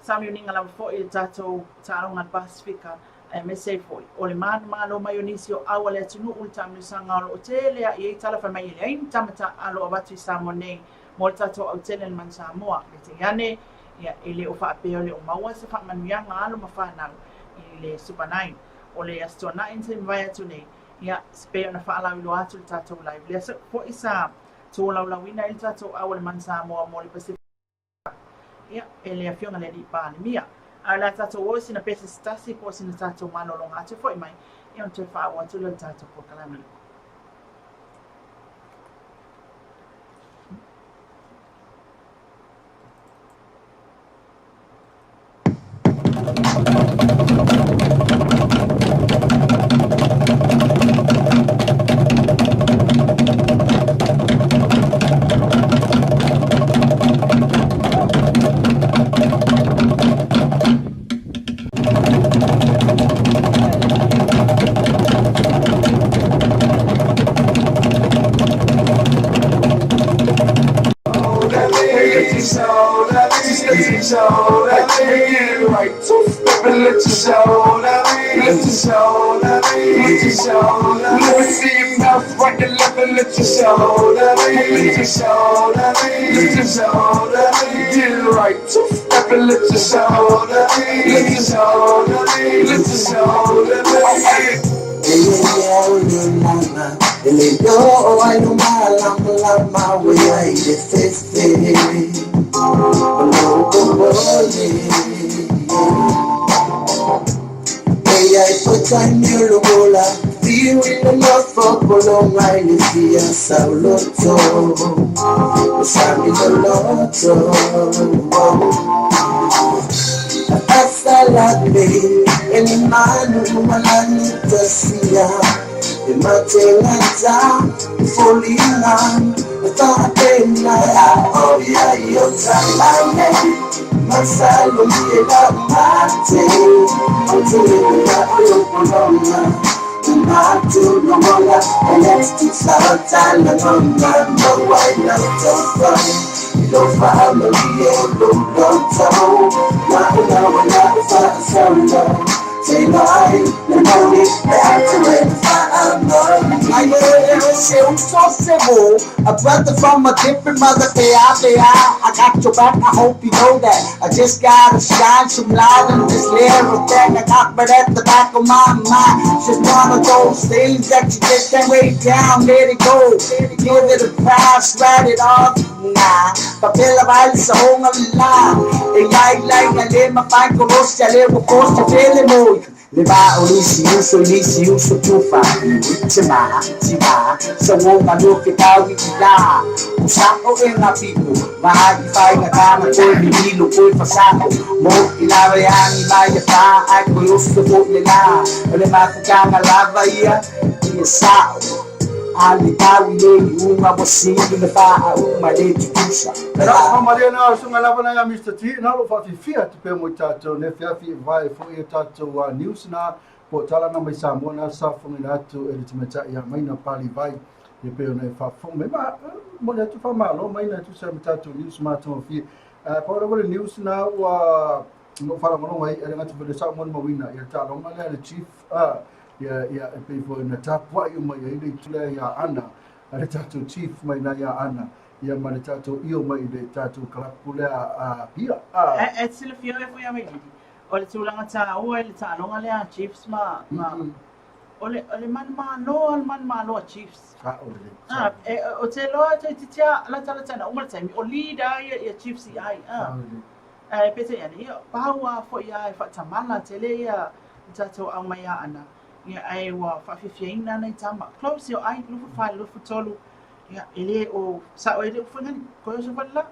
sauniuniga lava foi i le tatou taaloga a le Pasefika, aemaise ai foi o le manumalo mai o nisi o au a le atunuu i le taamilosaga o lo o tele a'i ai tala fai mai e leai ni tama taaalo o avatu i Samoa nei mo le tatou autele le Manu Samoa. Peitai ane, ia, e le o faapea o le o maua se faamanuiaga alo ma fanau i le Super Nine. O le Aso Toonai na se i mavae atu nei, ia, se pei ona faalauiloa atu i le tatou live lea foi sa tolaulauina ai le tatou au a le Manu Samoa mo le Pacific Ia, e le Afioga i le Alii Palemia. Ae o le a tatou o i sina pese se tasi po o sina tatou malologa atu foi mai, ia ona toe faaauau atu lea o le tatou polokalame. A brother from a different mother, I got your back, I hope you know that. I just gotta shine some light on this little thing I got, but at the back of my mind, it's just one of those things that you just can't wait down, let it go. Give it a pass, write it off, nah. Papel a sa la. Le va o lisi uso lisi uso tufa Tima, tima, sa wonga no ke tau i la O sa o e ngā piku Mahagi whai ngā kāna koe mi hilo koe whasako Mo i lawe angi mai e whā ai koe oso ko le la O le maku kānga lava ia ia sao A le tau i le i unga wa sili le whaa uma le tutusa. Pero a Maria na sunga lava na ia Mr. T na lo whawhiwhia te pē mo i tātou ne whiawhi e vai fo i tātou news na po tala na mai Samoa na sa fongi na atu e le timatai ia mai na pali vai e pē ona e whawhong me ma mo le atu whamalo mai na tu sa me tātou news ma tō whia. Pa ora wale news na ua no wharangoronga i ale ngati wale sa mo mawina ia tālonga le chief ia ia e pē fo na tāpua i umai ia ile tule ia ana ale tātou chief mai na ia ana ia ma le tātou io mai le tātou kalapu lea a pia. E silafia e foi a mai lili. O le tulaga tāua i le taaloga lea a Chiefs ma o le manumalo le manumalo a Chiefs. O le. O te loa te titia la tala tana uma le taimi o leader ia Chiefs i ai. E pete ia ia pau a foi a e whaatamala te le ia tātou au mai a ana. Ia ai ua whaafifiaina nei tama. Close ia ai lufu whai lufu tolu. Ia ele o sa o ele o whangani koe o se whalila.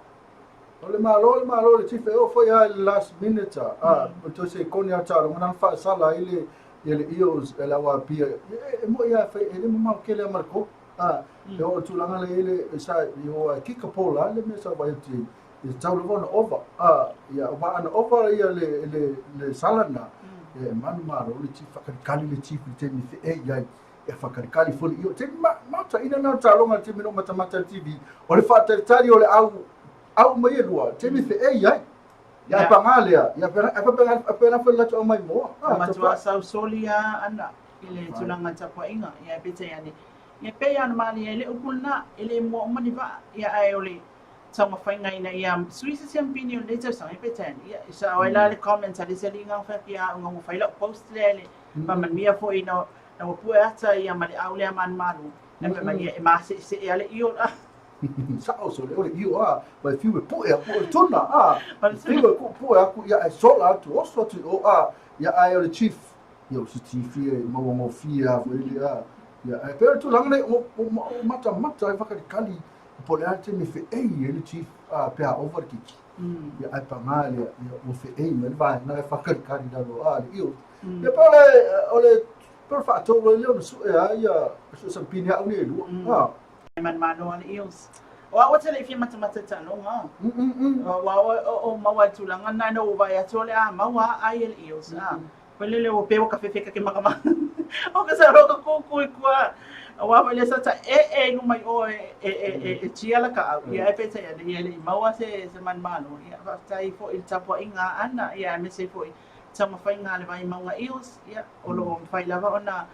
O le malo le chief e o foi a last minute a o to se koni a taro ngana whaasala i le ia le Eels e le au Apia, e mo'i lava e fai, e le mamao tele lava ma le goal. A, e oo i le tulaga lea i le, sa, i o a kika pole lava le mea sa vaai atu i ai, e tatau lava ona ova. A, ia, aua ana ova ia le, le, le sala lena, ia e manumalo le Chief, faakalikali le Chief i le taimi e feei ai. Ia faakalikali foi le Eels. Taimi ma, maotaina lena o le taaloga i le taimi na ou matamata i le TV, o le faatalitali o le au, au mai e lua, taimi e feei ai. Ia yeah. paga lea, ia faapena foi le latou aumai moa. Ah, matua sausoli lava ana i le tulaga tapuaiga, ia peitai ane, ia pei lava ona malie ai le upu lena, e le mua uma ni vaa, ia ae o le taumafaiga ina ia sui se siampini o lenei tausaga, ia peitai ane, ia e sao ai la le comment a le isi alii ga fai atu ia au ga ua fai lau post lea i le faamanuia foi ina ua pue ata ia ma le au lea malumalu, ae fai mai ia e maseesee lava le io la. Sao sole o le io a, ma e fiu e pue aku o le tuna a, e fiu e ku pue aku ia e sola atu oso atu i o a, ia ae o le chief, ia o se chief ia e maua gofie a foi le a, ia ae pei o le tulaga nei o o matamata e whakalikali po o le a le taimi e feei ai le chief a pe a ova le kiki. Ia ae paga lea, ia ua feei mai le vaega e whakalikali lalo a le io. Ia pe o le o le pe o le faatou loa lea ona sue a ia sue sampini au nei e lua. A. E manumalo a le Eels. O au ou te le i fia matamata i taaloga. Aua o maua i le tulaga lena ina ua vaai atu o le a maua a ai e le Eels. Foi lele ua pei ua ka fefe ka ke makamaka. O ka sa ka kūkū i kua. Aua foi le sa ta e e i luma i o e e e e tia la ka au. Ia e peitai ane ia e le i maua se se manumalo. Ia faafetai foi i le tapuaiga a Ana ia aemaise foi taumafaiga a le Vaimauga Eels. Ia o lo o mafai lava ona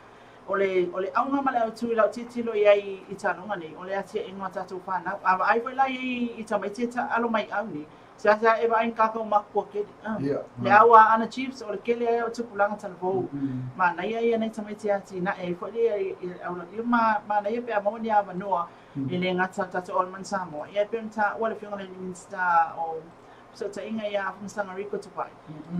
O le, o le auga ma le autu i lau tilotilo i ai i taaloga nei, o le atiaʻiga o tatou fanau. A vaai foi la i ai i tamaiti e taaalo mai au nei, seasea e vaai ni kākou makua kele. Yeah. Le au a Ana Chiefs, o le kele ai o tupulaga talavou. Manaia ia nai tamaiti e atinae ai foi lea i le au ia ma, manaia pe a maua ni avanoa e le gata o tatou All Man Samoa. Ia e pei ona taua le Afioga i le Minisita o Fesootaiga ia Afamasaga Rico Tupai.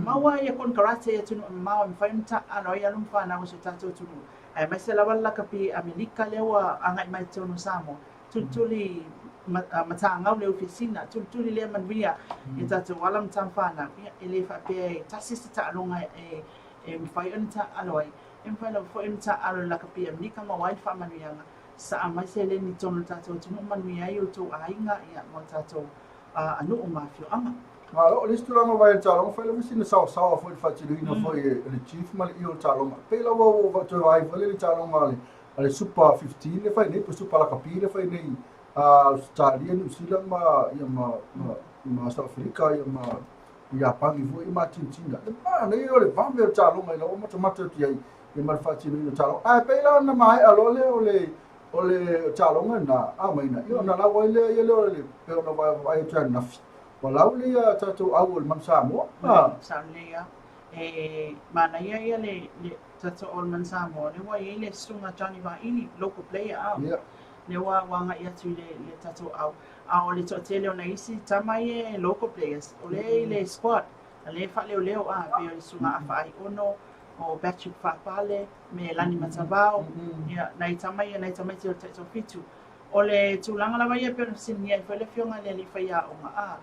Maua ia konekarate i atunuu e mamao e mafai ona taaalo ai alo ma fanau o si o tatou atunuu, aemaise lava le lakapi Amelika lea ua agai mai totonu o Samoa, tulituli matagau le ofisina, tulituli lea manuia i tatou ala ma tama fanau. Ia, e le faapea e tasi se taaloga e mafai ona taaalo ai, e mafai lava foi ona taaalo i le lakapi Amelika maua ai le faamanuiaga, saa mai seleni i totonu o le tatou atunuu, manuia ai outou aiga ma o tatou a nuu ma afioaga. Malo, o le isi tulaga o vaai i le taaloga, fai lava sina saosaoa foi i le faatinoina foi e le Chief ma le io o le taaloga. E pei lava ua ou toe vaai foi lea i le taaloga a le Super 15 lea e fai nei, po o Super Lakapi lea e fai nei a Ausetalia, Niu Sila ma, ia, ma, ma, ma South Africa, ia, ma Iapani foi, ma Argentina. Le manaia o le vave o le taaloga i lau matamata atu i ai, ia ma le faatinoina o le taaloga. Ae pei la ona maea loa lea o le O le taaloga lena, a maina, ia ona lau ai lea, ia lea o le, pei ona vaai atu ananafi, ua lau le ia tatou au o le Manu Samoa. A. Sao lelei lava. E manaia ia le, le tatou au o le Manu Samoa, lea ua i ai le susuga Johnny Vaili, local player, a. Yeah. Lea ua, ua agai atu i le, le tatou au. A o le toatele o nai isi tama ia e local players, o lea e i le squad, a lea e faaleoleo, a, pei o le susuga Afa Aiono, o Patrick Faapale, me Lani Matavao, ia, nai tama ia, nai tamaiti o le taitoafitu. O le tulaga lava ia e pei ona fesiligia ai foi le Afioga i le Alii Faiaoga, a,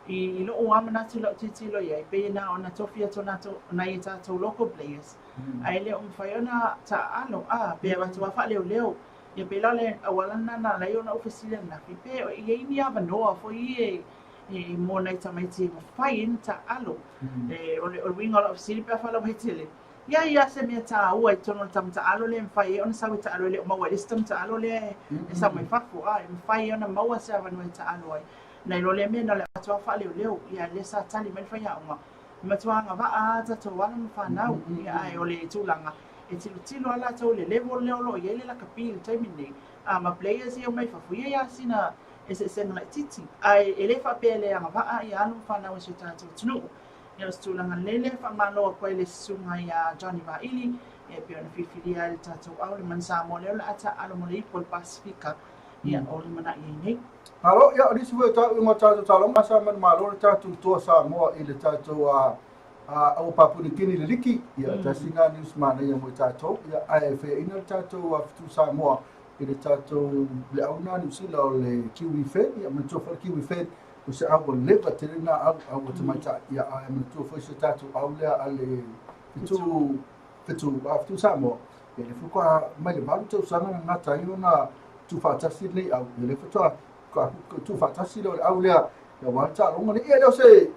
i, i lo'u lava manatu i la'u tilotilo i ai, pei na ona tofi atu o nai a tatou local players, ae le o mafai ona taaalo, a, pe avatu lava faaleoleo. Ia pei la o le auala lena na ala ai ona ou fesili ananafi, pe i ai ni avanoa foi ia e, mo nai tamaiti e mafai ai ona taaalo. E, o le, o le uiga o la'u fesili pe a faalauaitele, Ia ia se mea tāua i totonu o le tama taalo lea e mafai ai ona sau e taalo e le o maua ai le isi tama taalo lea e sau mai fafo, a e mafai ai ona maua se avanoa e taalo ai. Nai lo lea mea na o le avatu lava faaleoleo, ia lea sa tali mai le faiaoga, e matua agavaa lava tatou alo ma fanau, ia ae o le tulaga, e tilotilo lava latou i le level lea o lo o i ai le lakapi i le taimi lenei, a ma players ia e omai fafo, ia ia sina eseesega laitiiti, ae e le faapea e le agavaa ia alo ma fanau a si o tatou atunuu. Ia o se tulaga lelei lea e faamalo atu ai i le susuga ia Johnny Vaili e pei ona filifilia ai le tatou au le Manu Samoa lea o le a taaalo mo le ipu o le Pasifika ia o lumanai ai nei. Malo, ia o nisi foi o tauiga o tatou taaloga sa manumalo le tatou toa Samoa i le tatou a aua Papua New Guinea i le liki. Ia tasi na news manaia mo i tatou. Ia ae faiaina le tatou fetu Samoa i le tatou le au na Niu Sila o le Kiwi Fed. Ia manatua foi le Kiwi Fed O se au ua leva tele na au, au a tamaitai, ia ae manatua foi si o tatou au lea a le fetu, fetu Samoa, ia le faatoa mai le 8 tausaga na gata ai ona tuufaatasi lenei au, ia le faatoa tuufaatasi lea o le au lea, ia aua le taaloga lenei. Ia e le o se,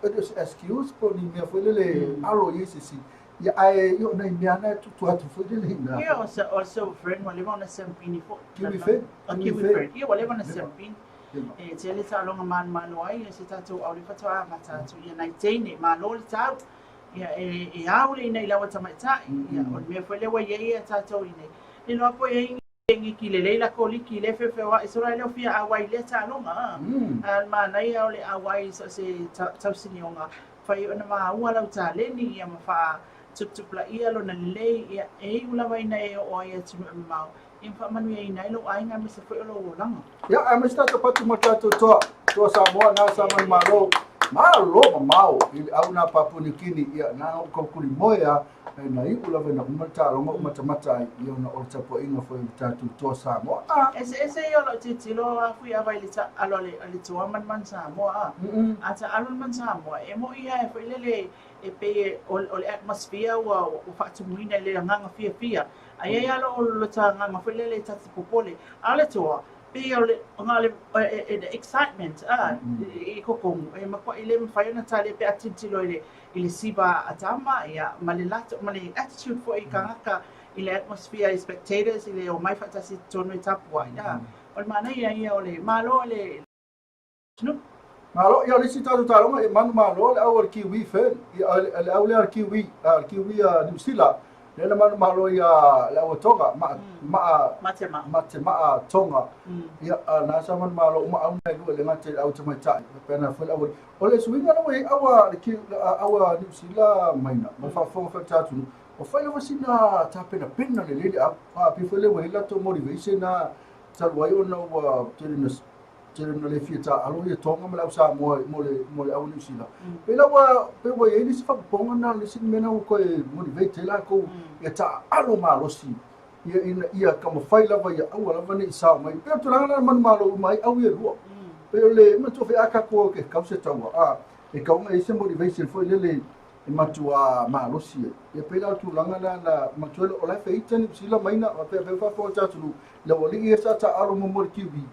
e le o se excuse po o ni mea foi lele alo i ai se isi, ia ae o nai mea na e tutu atu foi lele i ina. Ia o le Silver Fern ua leva ona siamupini foi. Kiwi Fern. Kiwi Fern. Ia ua leva ona siamupini. E tele taaloga manumanu ai se tatou au le faatoa amata atu ia nai teine malo le tau. Ia e ao le ina i laua tamaitai. Ia o le mea foi lea ua i ai ia tatou i nei. Le iloa po e i ai ni ki lelei la ko liki le feofeoa'i solo ai lea o fia auai i lea taaloga a. A o le manaia o le auai i so o se tausinioga fai ona maua lau taleni ia ma faatuputupulaia lona lelei ia e iu lava ina e oo ai i atunuu e mamao ia ma faamanuiaina ai lou aiga aemaise foi o lou olaga. Ia, aemaise tatou patu ma tatou toa, toa Samoa na sa mai malo. Malo mamao i le au na Papua New Guinea, ia na o kaukuli moe a, e na iu lava ina uma le taaloga o matamata ai, ia ona o le tapuaiga foi o le tatou toa Samoa. Ah. Eseese ia o lau tilotilo a fui ava i le taalo a le toa ma le manu Samoa a. A taalo le manu Samoa, e moni lava foi lele e pei o le atmosphere ua faatumuina i le agaga fiafia. Ae i ai lava lou lota agaga foi lele ta te popole. A o le toa, pei o le, ona o le excitement a, i totonu, e matuai le mafai ona talia pe a tilotilo i le, i le siva a tama, ia, ma le latou, ma le attitude foi i tagata, i le atmosphere i spectators, i le omai faatasi i totonu e tapuai, a. O le manaia ia o le Malo o le atunuu. Malo, ia o le isi tatou taaloga, e manu malo le au a le Kiwi Fern, ia o le au lea a le Kiwi, a le Kiwi a Niu Sila, lea na manu malo ia le au a Tonga, ma, maa, ma te maa Tonga, ia na sa manu malo uma au na e lua le gata i le au tamaitai, faapena foi le au alii. O le suiga la ua i ai au a le Kiwi, au a Niu Sila maina, ma le faafofoga foi a le tatou atunuu, ua fai lava sina tapenapena lelei le au, a pei foi lea ua i ai le latou motivation na talu ai ona ua tele na tele na le fia taaalo ia Tonga ma le au Samoa mo le mo le au Niu Sila. Pei la ua pei ua i ai nisi faapopoga na nisi mea na ua toe motivate ai latou ia taaalo malosi ia ina ia taumafai lava ia aua lava ne i sao mai. Pei o le tulaga lena na manumalo uma ai au ia e lua. Pei o le manatua foi a tatou e kau se taua a e tatau ona i ai se motivation foi lele e matua malosi ai. Ia pei la o le tulaga lena na manatua ai o la e feita Niu Sila maina faapea pei faafofoga le tatou atunuu le aualii ia sa taaalo muamua i le Kiwi,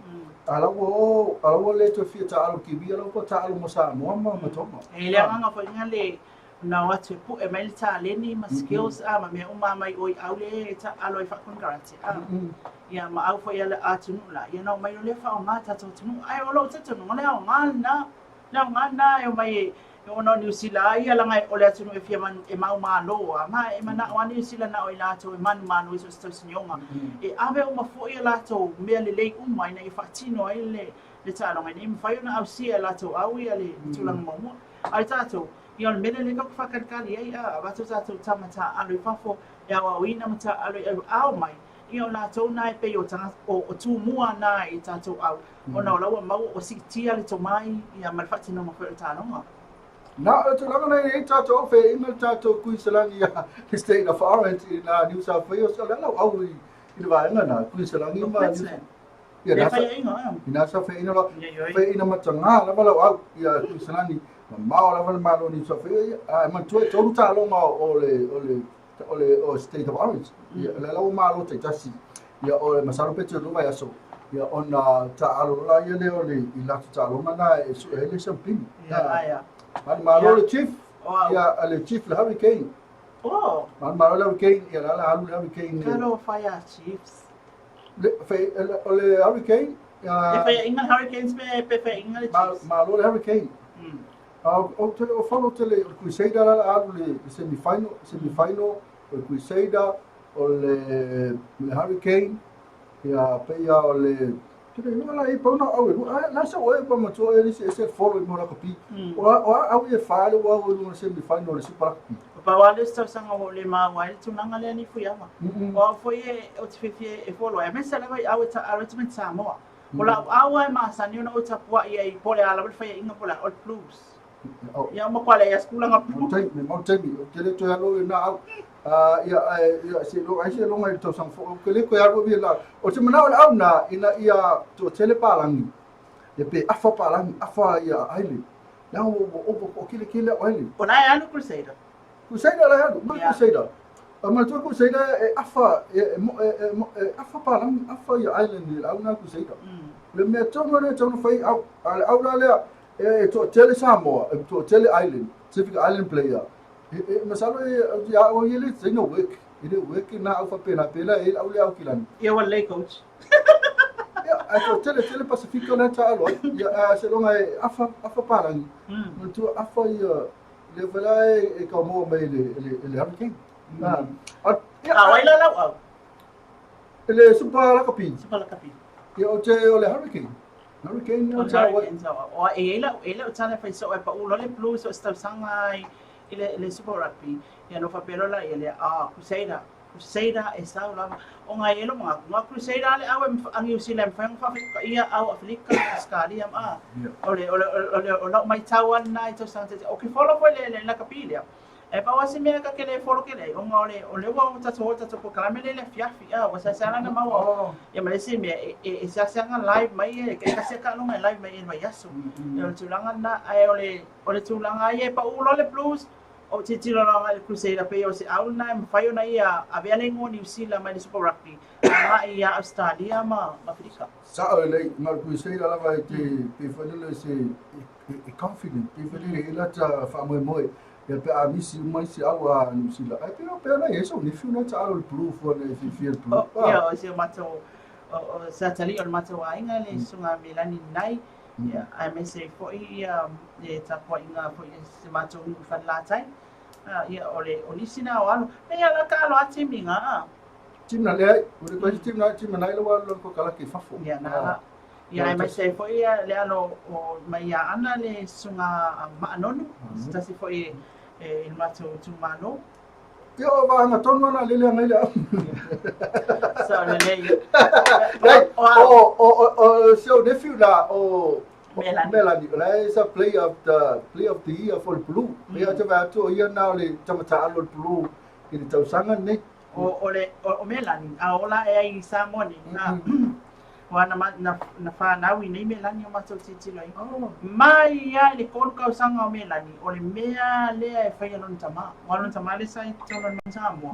a la ua o, a la ua le toe fia taaalo i le Kiwi, a la ua taaalo mo Samoa ma Tonga. E le agaga foi lena le na o atu e pue mai le taleni ma skills a ma mea uma mai o i au le e taaalo ai faakonekarate a. Ia ma au foi a le atunuu la, ia na omai loa lea faaaoga tatou atunuu. Ae o lou talitonuga le aoga lena, le aoga lena e omai e ona o Niu Sila a ia leaga o le atunuu e fia e maumalo a ma e manao a Niu Sila na o i latou e manumanu i so o se tausinioga e ave uma foi a latou mea lelei uma ina ia faatino ai le le taaloga ina ia mafai ona ausia e latou au ia le tulaga muamua. A o tatou, ia o le mea lea lea tatou te faatalikali ai a avatu tatou tama taaalo i fafo e aoaoina ma taaalo i ao mai ia o latou na e pei o tagata o tumua na i tatou au ona o la ua maua ua siitia le tomai ia ma le faatinoga foi o le taaloga. Na, o le tulaga na i ai tatou au feaiga le tatou Kuiselani ia le State of Orange i na New South Wales, o le ala o au i le vaega na, Kuiselani ma New Ia, na sa, i na sa feaiga la, feaiga mataga lava lau au ia Kuiselani, mamao lava le Malo o New South Wales, ia, a e manatua e tolu taaloga o le, o le, o le o State of Orange. Ia, o le ala ua malo taitasi. Ia, o le masalo pe te lua vaiaso. Ia, ona taaalo la ia lea o le i latou taaloga na e sue ai le siampini. Ia, aia. Manumalo le Chief. Ia, a le Chief le Hurricane. Oh. Manumalo le Hurricane, ia la la alu le Hurricane. Talofa ia Chiefs. Le, fe, o le Hurricane. Ia, e faiaina le Hurricanes pe, pe faiaina le Chiefs. Malo le Hurricane. A ou te le o follow tele o le Crusader la la alu le semi final, semi final o le Crusader, o le le Hurricane, ia pei o le te le iloa la e pau na au e lua, a la sa oe pa matua e lisi e se follow i mo rakapi. O au e fa le ua o lunga semi final le Super Rugby. O pau a le isi tausaga ua ou le maua ai le tulaga lea ni Fuiava. O au foi e ou te fiafia e follow ai, aemaise lava i au e taalo ai tamaiti Samoa. O lau au e masani ona ou tapuai ai po o le a lava le faiaiga po o le a, o le Blues. Ia uma koa lea tulaga Blues. Mau mau taimi, ou te le toe alu i na au. Ia, ia, se lo ai se longa i le tausaga fou, ou te le toe alu i la. O te manao le au na, ina ia toatele palagi, ia pe afa palagi, afa ia aile. Leaga ua, ua, ua, ua kele kele au aile. O la e alu Crusader. Crusader la e alu, mai Crusader. A manatua Crusader e afa e e e e afa palangi afa ia island i le au na Crusader. Le mea tonu lea tonu fai au a le au la lea e toatele Samoa e toatele island Pacific Island player e masalo e ia o ia le no work e le work na au faapena pela e au le au kilani. Ia ua lelei coach. Ia ae toatele tele Pasifika na taalo ai. Ia a seiloga e afa afa palangi. Manatua afa ia lea foi la e tau maua mai le le le hurricane. Ah, a wai la lau au? Le super lakapi. Super lakapi. Ia o te o le hurricane. Hurricane o te hurricane sa o e e lau e lau tana fai so e pa ulo le blue so stau sanga i le le super rugby. Ia no fa pelo la ia le a Crusader. Crusader e sau lava. O ngai elo mga nga Crusader le au e angi usila e mfai fa fa ia au Afrika Australia ma. O le o le o le o lau mai tau ana i tau sanga te o ke follow foi le le lakapi lea. E pau lava se mea ka ke le follow ke le ona o le o le ua o tatou o tatou polokalame le le afiafi a ua seasea lana maua ia ma le isi mea e e e seasea na live mai e ke kasi ka longa e live mai e le vaiaso. Ia o le tulaga lena ae o le o le tulaga ia e pau loa le Blues o tilotilo loa agai i le Crusader pei o se au lena e mafai ona ia avea le igoa o Niu Sila mai le Super Rugby agai ia Ausetalia ma Aferika. Sao lelei, ma le Crusader lava e te pei foi lele se e confident, pei foi lele e lata faamoemoe ia pe a misi uma isi au a Niu Sila. Ai pei pei ona i sau nephew na taalo le blue fua na e fiafia le blue. Oh, ia, o si o matou o sa tali o le matou aiga le susuga Melani Nai, ia, aemaise ai foi ia le tapuaiga foi a si matou nuu i Falelatai. Ia, o le o nisi na o alo. E ia la ka alo a timi nga. Timi na leai, o le koe timi na timi na ilo alo ko kalaki fafo. Ia na la. Ia aemaise ai foi ia le alo o mai ia Ana le susuga Maanonu, se tasi foi e i le matou itumalo. Ia o vaega tonu ana lele ana i le au. Sao lelei. Nei, o o o o si au nephew la o Melani. Melani, o la e sa play of the play of the year for the blue. Ia te vae atu o ia na o le tamata alo le blue i le tausaga nei. O, o le o, o Melani, a ola e ai i Samoa nei. Na, ua na, na, na whanau i nei Melani o matou tilotilo ai. Oh. Mai lava i le 3 tausaga o Melani, o le mea lea e faia lona tama. Ua lona tama lea sa i totonu o le Samoa.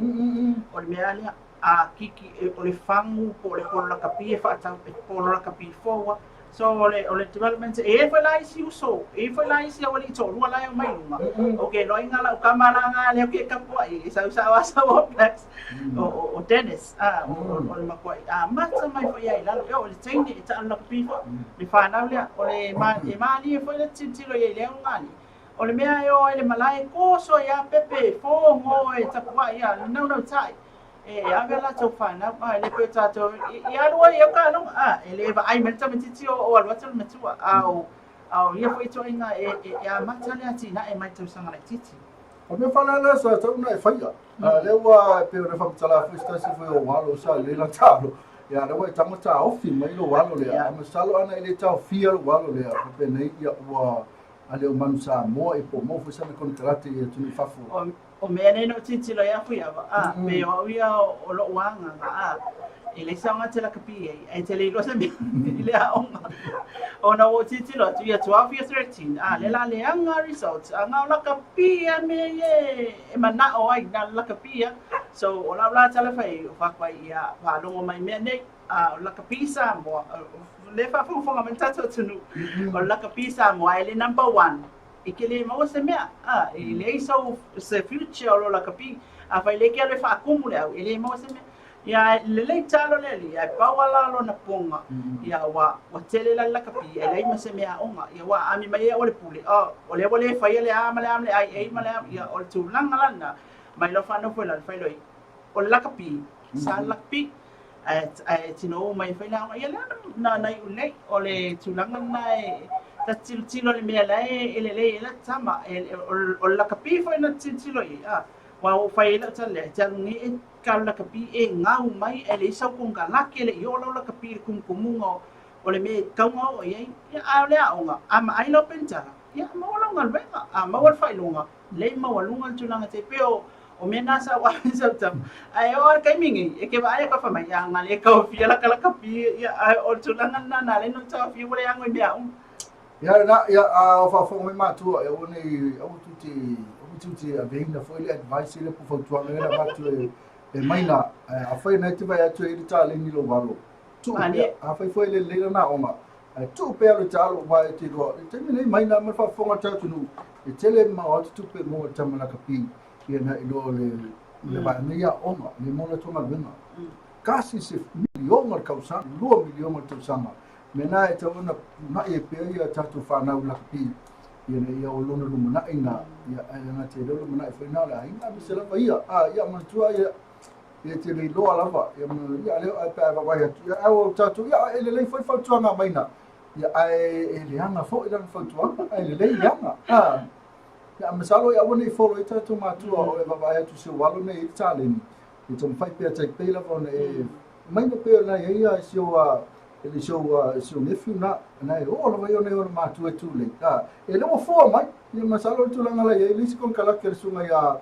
O le mea lea, a kiki, e, o le fagu po o le polo lakapi e whaatau, e polo lakapi forward. So o le, o le development, e i ai foi la isi uso, e i ai foi la isi aualii toalua la e omai i luga. O ke loiga lau kama la nga lea ke tapuai, e sau sao a sau All Blacks, o, o, o Dennis, a, o, o, o le makuai. A mata mai foi ai i lalo, e o le teine e taalo lakapi foi, le whanau lea, o le ma, e malie foi le tilotilo i ai i le aoga O le mea e o ai le malae, koso ai a pepe, fogo e tapuai a, le naunautai. E ave a latou whanau, a, e le pei o tatou, i alu ai e au kaloga, a, e le vaai mai le tamaitiiti o, o alu atu le matua, a o, a o ia foi ituaiga e, e, e amata le atinae mai tausaga laitiiti. O mea whalaala sa tau na e whaia. A lea ua e pei ona faamatala foi se tasi foi o alo sa lelei lana taalo. Ia lea ua e tago taofi mai lou alo lea. A masalo ana e le taofia lou alo lea, faapenei ia ua a le o Manu Samoa e po maua foi sana konekarate i atunuu i fafo. O, o mea nei na ou tilotilo ai a Fuiava, a, pei o au ia o lou agaga, a, e leai se aoga e te lakapi ai, ae te le iloa se mea i le aoga. Ona ua ou tilotilo atu ia 12 ia 13, a, lea la leaga results, a na o lakapi a mea ia e manao ai, na o le lakapi a. So, o lau la tala fai ai, o faaku ai ia faalogo mai mea nei, a, o le lakapi Samoa, o lea e faafogafoga mai le tatou atunuu, o le lakapi Samoa e le number one. E ke le maua se mea, a, e leai sau se future o lo lakapi. Afai le ke alu e faakumu le au, e le maua se mea. Ia, e lelei talo le alii, ae pau lava la lona poga, ia, ua, ua tele la le lakapi, e leai ma se mea aoga. Ia, ua aami mai ai au o le pule, oh, o lea ua le faia le a ma le a ma le IA ma le a, ia, o le tulaga la lena, mai loa faanofo i lalo, fai loa, o le lakapi, sa le lakapi, ae, ae tinou mai fai le aoga, ia lea na, na iu nei, o le tulaga lena e, ta tilotilo i le mea la e, e lelei ai la tama, e, o, o le lakapi foi na tilotilo i ai, a, ua ou fai ai lau tala lea, e te alu nei e ka lakapi e gau mai ae leai sau konekarate le i oo lau lakapi i le kumukumuga o, o le mea e tatau ona oo i ai, ia, a o le aoga, a maai lau penitala, ia, maua lau galuega, a maua le faailoga, lei maualuga le tulaga te pei o, o mea na sa ou ave sau tama. Ae oo lava i le taimi nei, e ke vaai atu fai mai, ia nga le taofia la lakapi, ia, ae o le tulaga lena na ala ai ona ou taofia ua le ano i mea uma. Ia na, ia, a o faafofoga mai matua, ia aua nei, aua tou te, aua te aveina foi le advice le po fautuaga lea na avatu e e maina. Ae afai na e te vaai atu e i le taleni lou alo, tuu pea. Afai foi e le lelei lana aoga, ae tuu pea lo ta alo aua e te iloa, i le taimi lenei maina ma le faafofoga a le tatou atunuu, e tele mamao atu tupe mo le tama lakapi ia na i lo le le vaega i aoga, le mo latou galuega. Tasi se miliona le tausaga, 2 miliona le tausaga. Mea na e tatau ona uunai ai pea ia tatou fanau lakapi ina ia o lona lumanai na, ia ae le gata i lea o lumanai foi na o le aiga aemaise lava ia. A ia manatua ia ia te le iloa lava ia ia lea ae pe a vaavaai atu ia ae o tatou ia e lelei foi fautuaga mai na ia ae e leaga foi lana fautuaga ae lelei leaga. A ia masalo ia aua ne i follow ai tatou matua o e vaavaai atu se alo nei i le taleni e taumafai pea taipei lava ona e maina pea ona i ai ia si o a e le si o nephew na na e oo lava ia ona i ona matua e tulei a e le ua fua mai ia masalo le tulaga la i ai le isi konekarate le susuga ia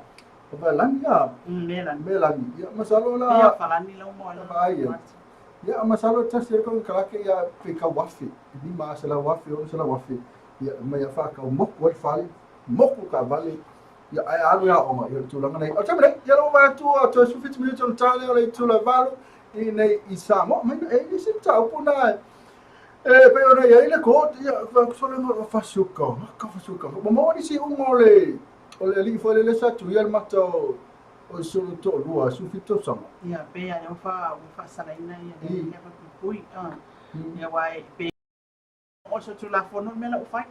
Valani a Melani. Melani ia masalo la Ia Falani lau mo la. Ai ia ia masalo tasi le konekarate ia pe kau afe 500,000, 600,000 ia mai a whakau moku ai fale moku ka vale ia ai alu ia aoga ia le tulaga nei. O le taimi nei, ia lau vaai atu a toe 17 minute ona ta lea o le itula e 8 i nei i Samoa. Mai e i se mataupu na e pei ona i ai le court ia sole ma fasiuka, ka fasiuka. Ma maua nisi iuga o le o le alii foi lele sa tuia le mata o o si ona toalua, 17 tausaga. Ia pe ia lea ua faasalaina ia le mea puipui. Ia aua e pe o se Tulafono le mea la ua fai.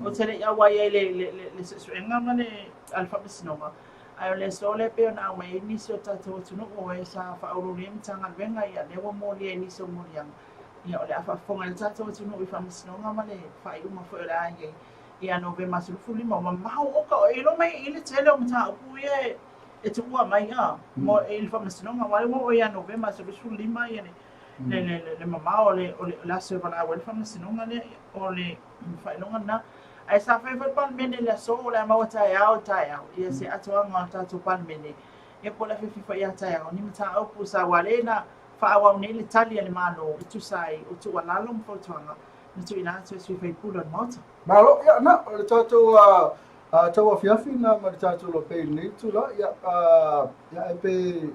Ou te le i auai ai le le suesuega ma le a le Faamasinoga, ae o le aso lea pei ona aumai ai nisi o tatou atunuu o e sa faauluulu i ai Matagaluega, ia lea ua molia i nisi o moliaga. Ia o le a faafofoga ai le tatou atunuu i Faamasinoga ma le faaiuga foi o le a i ai ia Novema 15. Ua mamao oka o e iloa mai i le tele o mataupu ia e tuua mai mo i le Faamasinoga, aua o lea ua oo ia Novema 15 ia le le, le, le, le mamao o le aso e valaau ai le faamasinoga lea, o le faailoga lena. Ae sa fai foi le Palemene i le aso, o le a maua taeao taeao, ia se atoaga o le tatou Palemene, ia po o le afiafi foi ia taeao, ni mataupu sa aua lea na faaauau nei le tali a le Malo e tusa ai o tuualalo ma fautuaga na tuuina atu e sui usufono o le Maota. Malo, ia na, o le tatou tau afiafi na ma le tatou lopei i lenei itula, ia, ia e pe,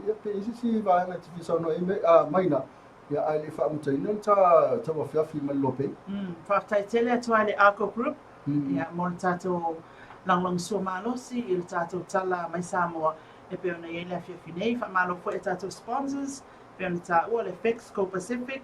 ia pe i se isi vaega e te fia saunoa i ai maina, ia ae le i faamutaina le tau afiafi ma le lopei. Faafetai tele atu lava i le Arco Group, ia, mo le tatou lagolagosua malosi i le tatou tala mai Samoa e pei ona i ai le afiafi nei. Faamalo foi i tatou sponsors, e pei ona taua le Fexco Pacific,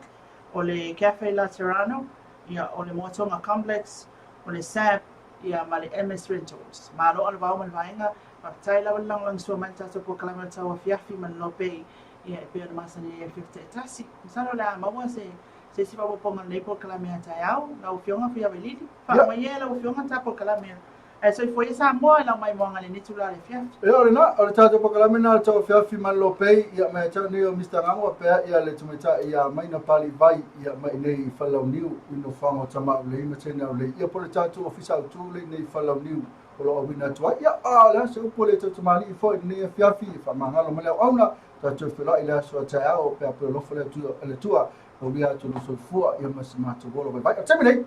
o le Cafe Laterano, ia, o le Moatonga Complex, o le SAB, ia, ma le MS Rentals. Malo Alavao ma le vaega, faafetai lava le lagolagosua mai i le tatou polokalame o le tauafiafi ma le lopei, ia, e pei ona masani ai i afiafi taitasi. Masalo o le a maua se se isi faaopoopoga o lenei polokalame a taeao, lau Afioga Fuiavailili. Faauma ia e lau Afioga le ta polokalame ae soifua ia Samoa i lau maimoaga i lenei itula o le afiafi. Ia o lena, o le tatou polokalame lena o le tauafiafi ma le lopei, ia ma ia te au nei o Mister Gago pea ia le tamaitai ia Maina Palivai ia mai i nei Falelauniu i nofoaga o Tamaulei ma Teneaulei ia po o le tatou ofisa autu lea i nei Falelauniu o lo o auina atu ai. Ia, a o le a se upu a le tautamalii foi i lenei afiafi e faamagalo mai le auauna, tatou feiloai i le aso a taeao pe a pue alofa le Atua, le Atua aulia atu lo soifua ia ma se matou ola vaivai. O le taimi nei,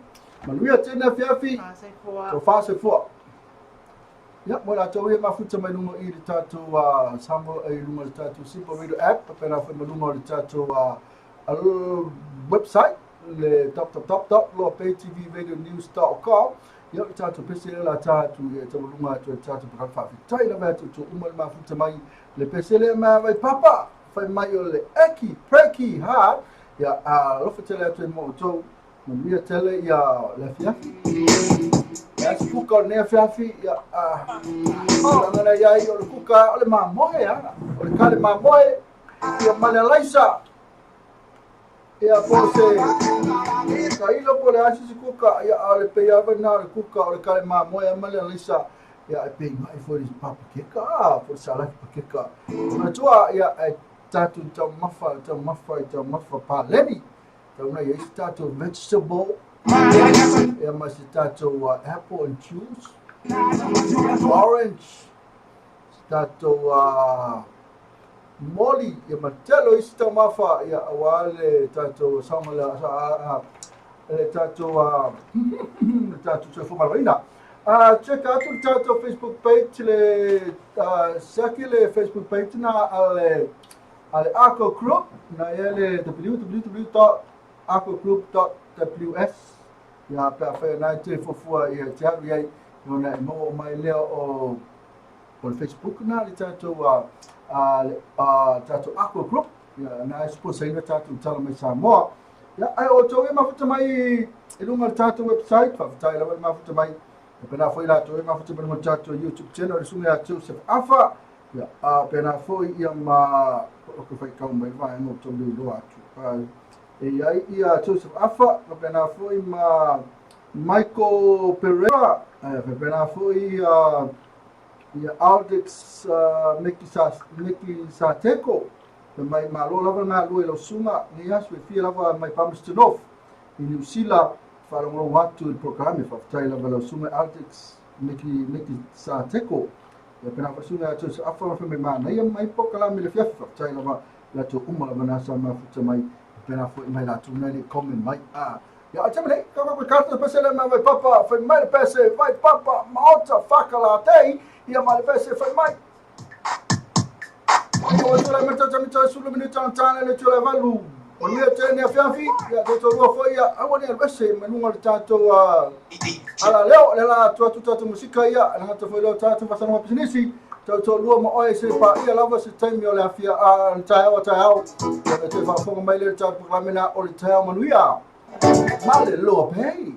manuia tene afiafi, tofa soifua. Ia, mo latou ia mafuta mai luga i le tatou Samoa, i luga o le tatou Simple Radio app, faapena foi ma luga o le tatou website, le www.loapaytvradionews.com. Ia, o le tatou pese lea la ta atu e taualuga atu e le tatou polokalame. Faafetai lava ia te outou uma le mafuta mai le pese lea mai vai papa fai mai o le eki preki ha. Ia, alofa tele atu e mo outou. Manuia tele ia le afiafi. Ia se kuka o lenei afiafi, ia, tulaga na i ai o le kuka o le mamoe, a. O le kale mamoe, ia ma le alaisa. Ia po o se tailo po o le a se isi kuka, ia a o le pei lava lena o le kuka o le kale mamoe a ma le alaisa. Ia e pei mai foi le papakeka, a, po o le salaki pakeka. Manatua, ia, e tatou taumafa, taumafa i taumafa paleni. Tau na i ai se tatou vegetable, ia ma se tatou apple and juice, orange, se tatou moli, ia ma tele o isi taumafa, ia aua le tatou saogalemu, le tatou le tatou soifua maloloina. Check atu le tatou Facebook page le siaki le Facebook page na a le a le Arco Group na ia le www.arcogroup.ws ia pe afai o na e te fuafua ia te alu i ai ona e maua mai lea o o le Facebook na le tatou a le tatou Arco Group ia na e sponsor ina tatou tala mai Samoa. Ia ai o tou e mafuta mai i luga o le tatou website, faafetai lava le mafuta mai. E pena foi latou e mafuta mai luga o le tatou YouTube channel le susuga ia Joseph Afa. Ia a pena foi ia ma o ke faitau mai vaega o tau le iloa atu. E i ai ia Joseph Afa, pena foi ma Michael Pereira, pena foi ia ia Aldex Meki Sa Meki Sateko. Fai mai, Malo lava le galue i lau susuga nei aso e fia lava mai Palmerston North i Niu Sila, faalogologo atu i le polokalame. Faafetai lava i lau susuga Aldex Meki Meki Sateko. Ia pena foi susuga ia Joseph Afa fai mai manaia mai polokalame i le afiafi. Faafetai lava i latou uma lava na sa mafuta mai. Pena foi mai latou na le comment mai. Ah, ia a nei, ka ka ka pese le mai papa, fai mai le pese, vai papa, maota whakalatei, ia ma le pese fai mai. O tula me tata me tata sulu me tata tana le tula valu. O nia te nia fiafi, ia te tolu foi ia aua ni ese me lunga le tatou ala leo le la atu atu tatou musika ia le ngata foi leo tatou fasana ma pisinisi. Tau tolu ma oe se pa ia lava se taimi o le afia a le taeao taeao. Ia te whaafonga mai le tatou programme na o le taeao manuia. Ma le loa pei.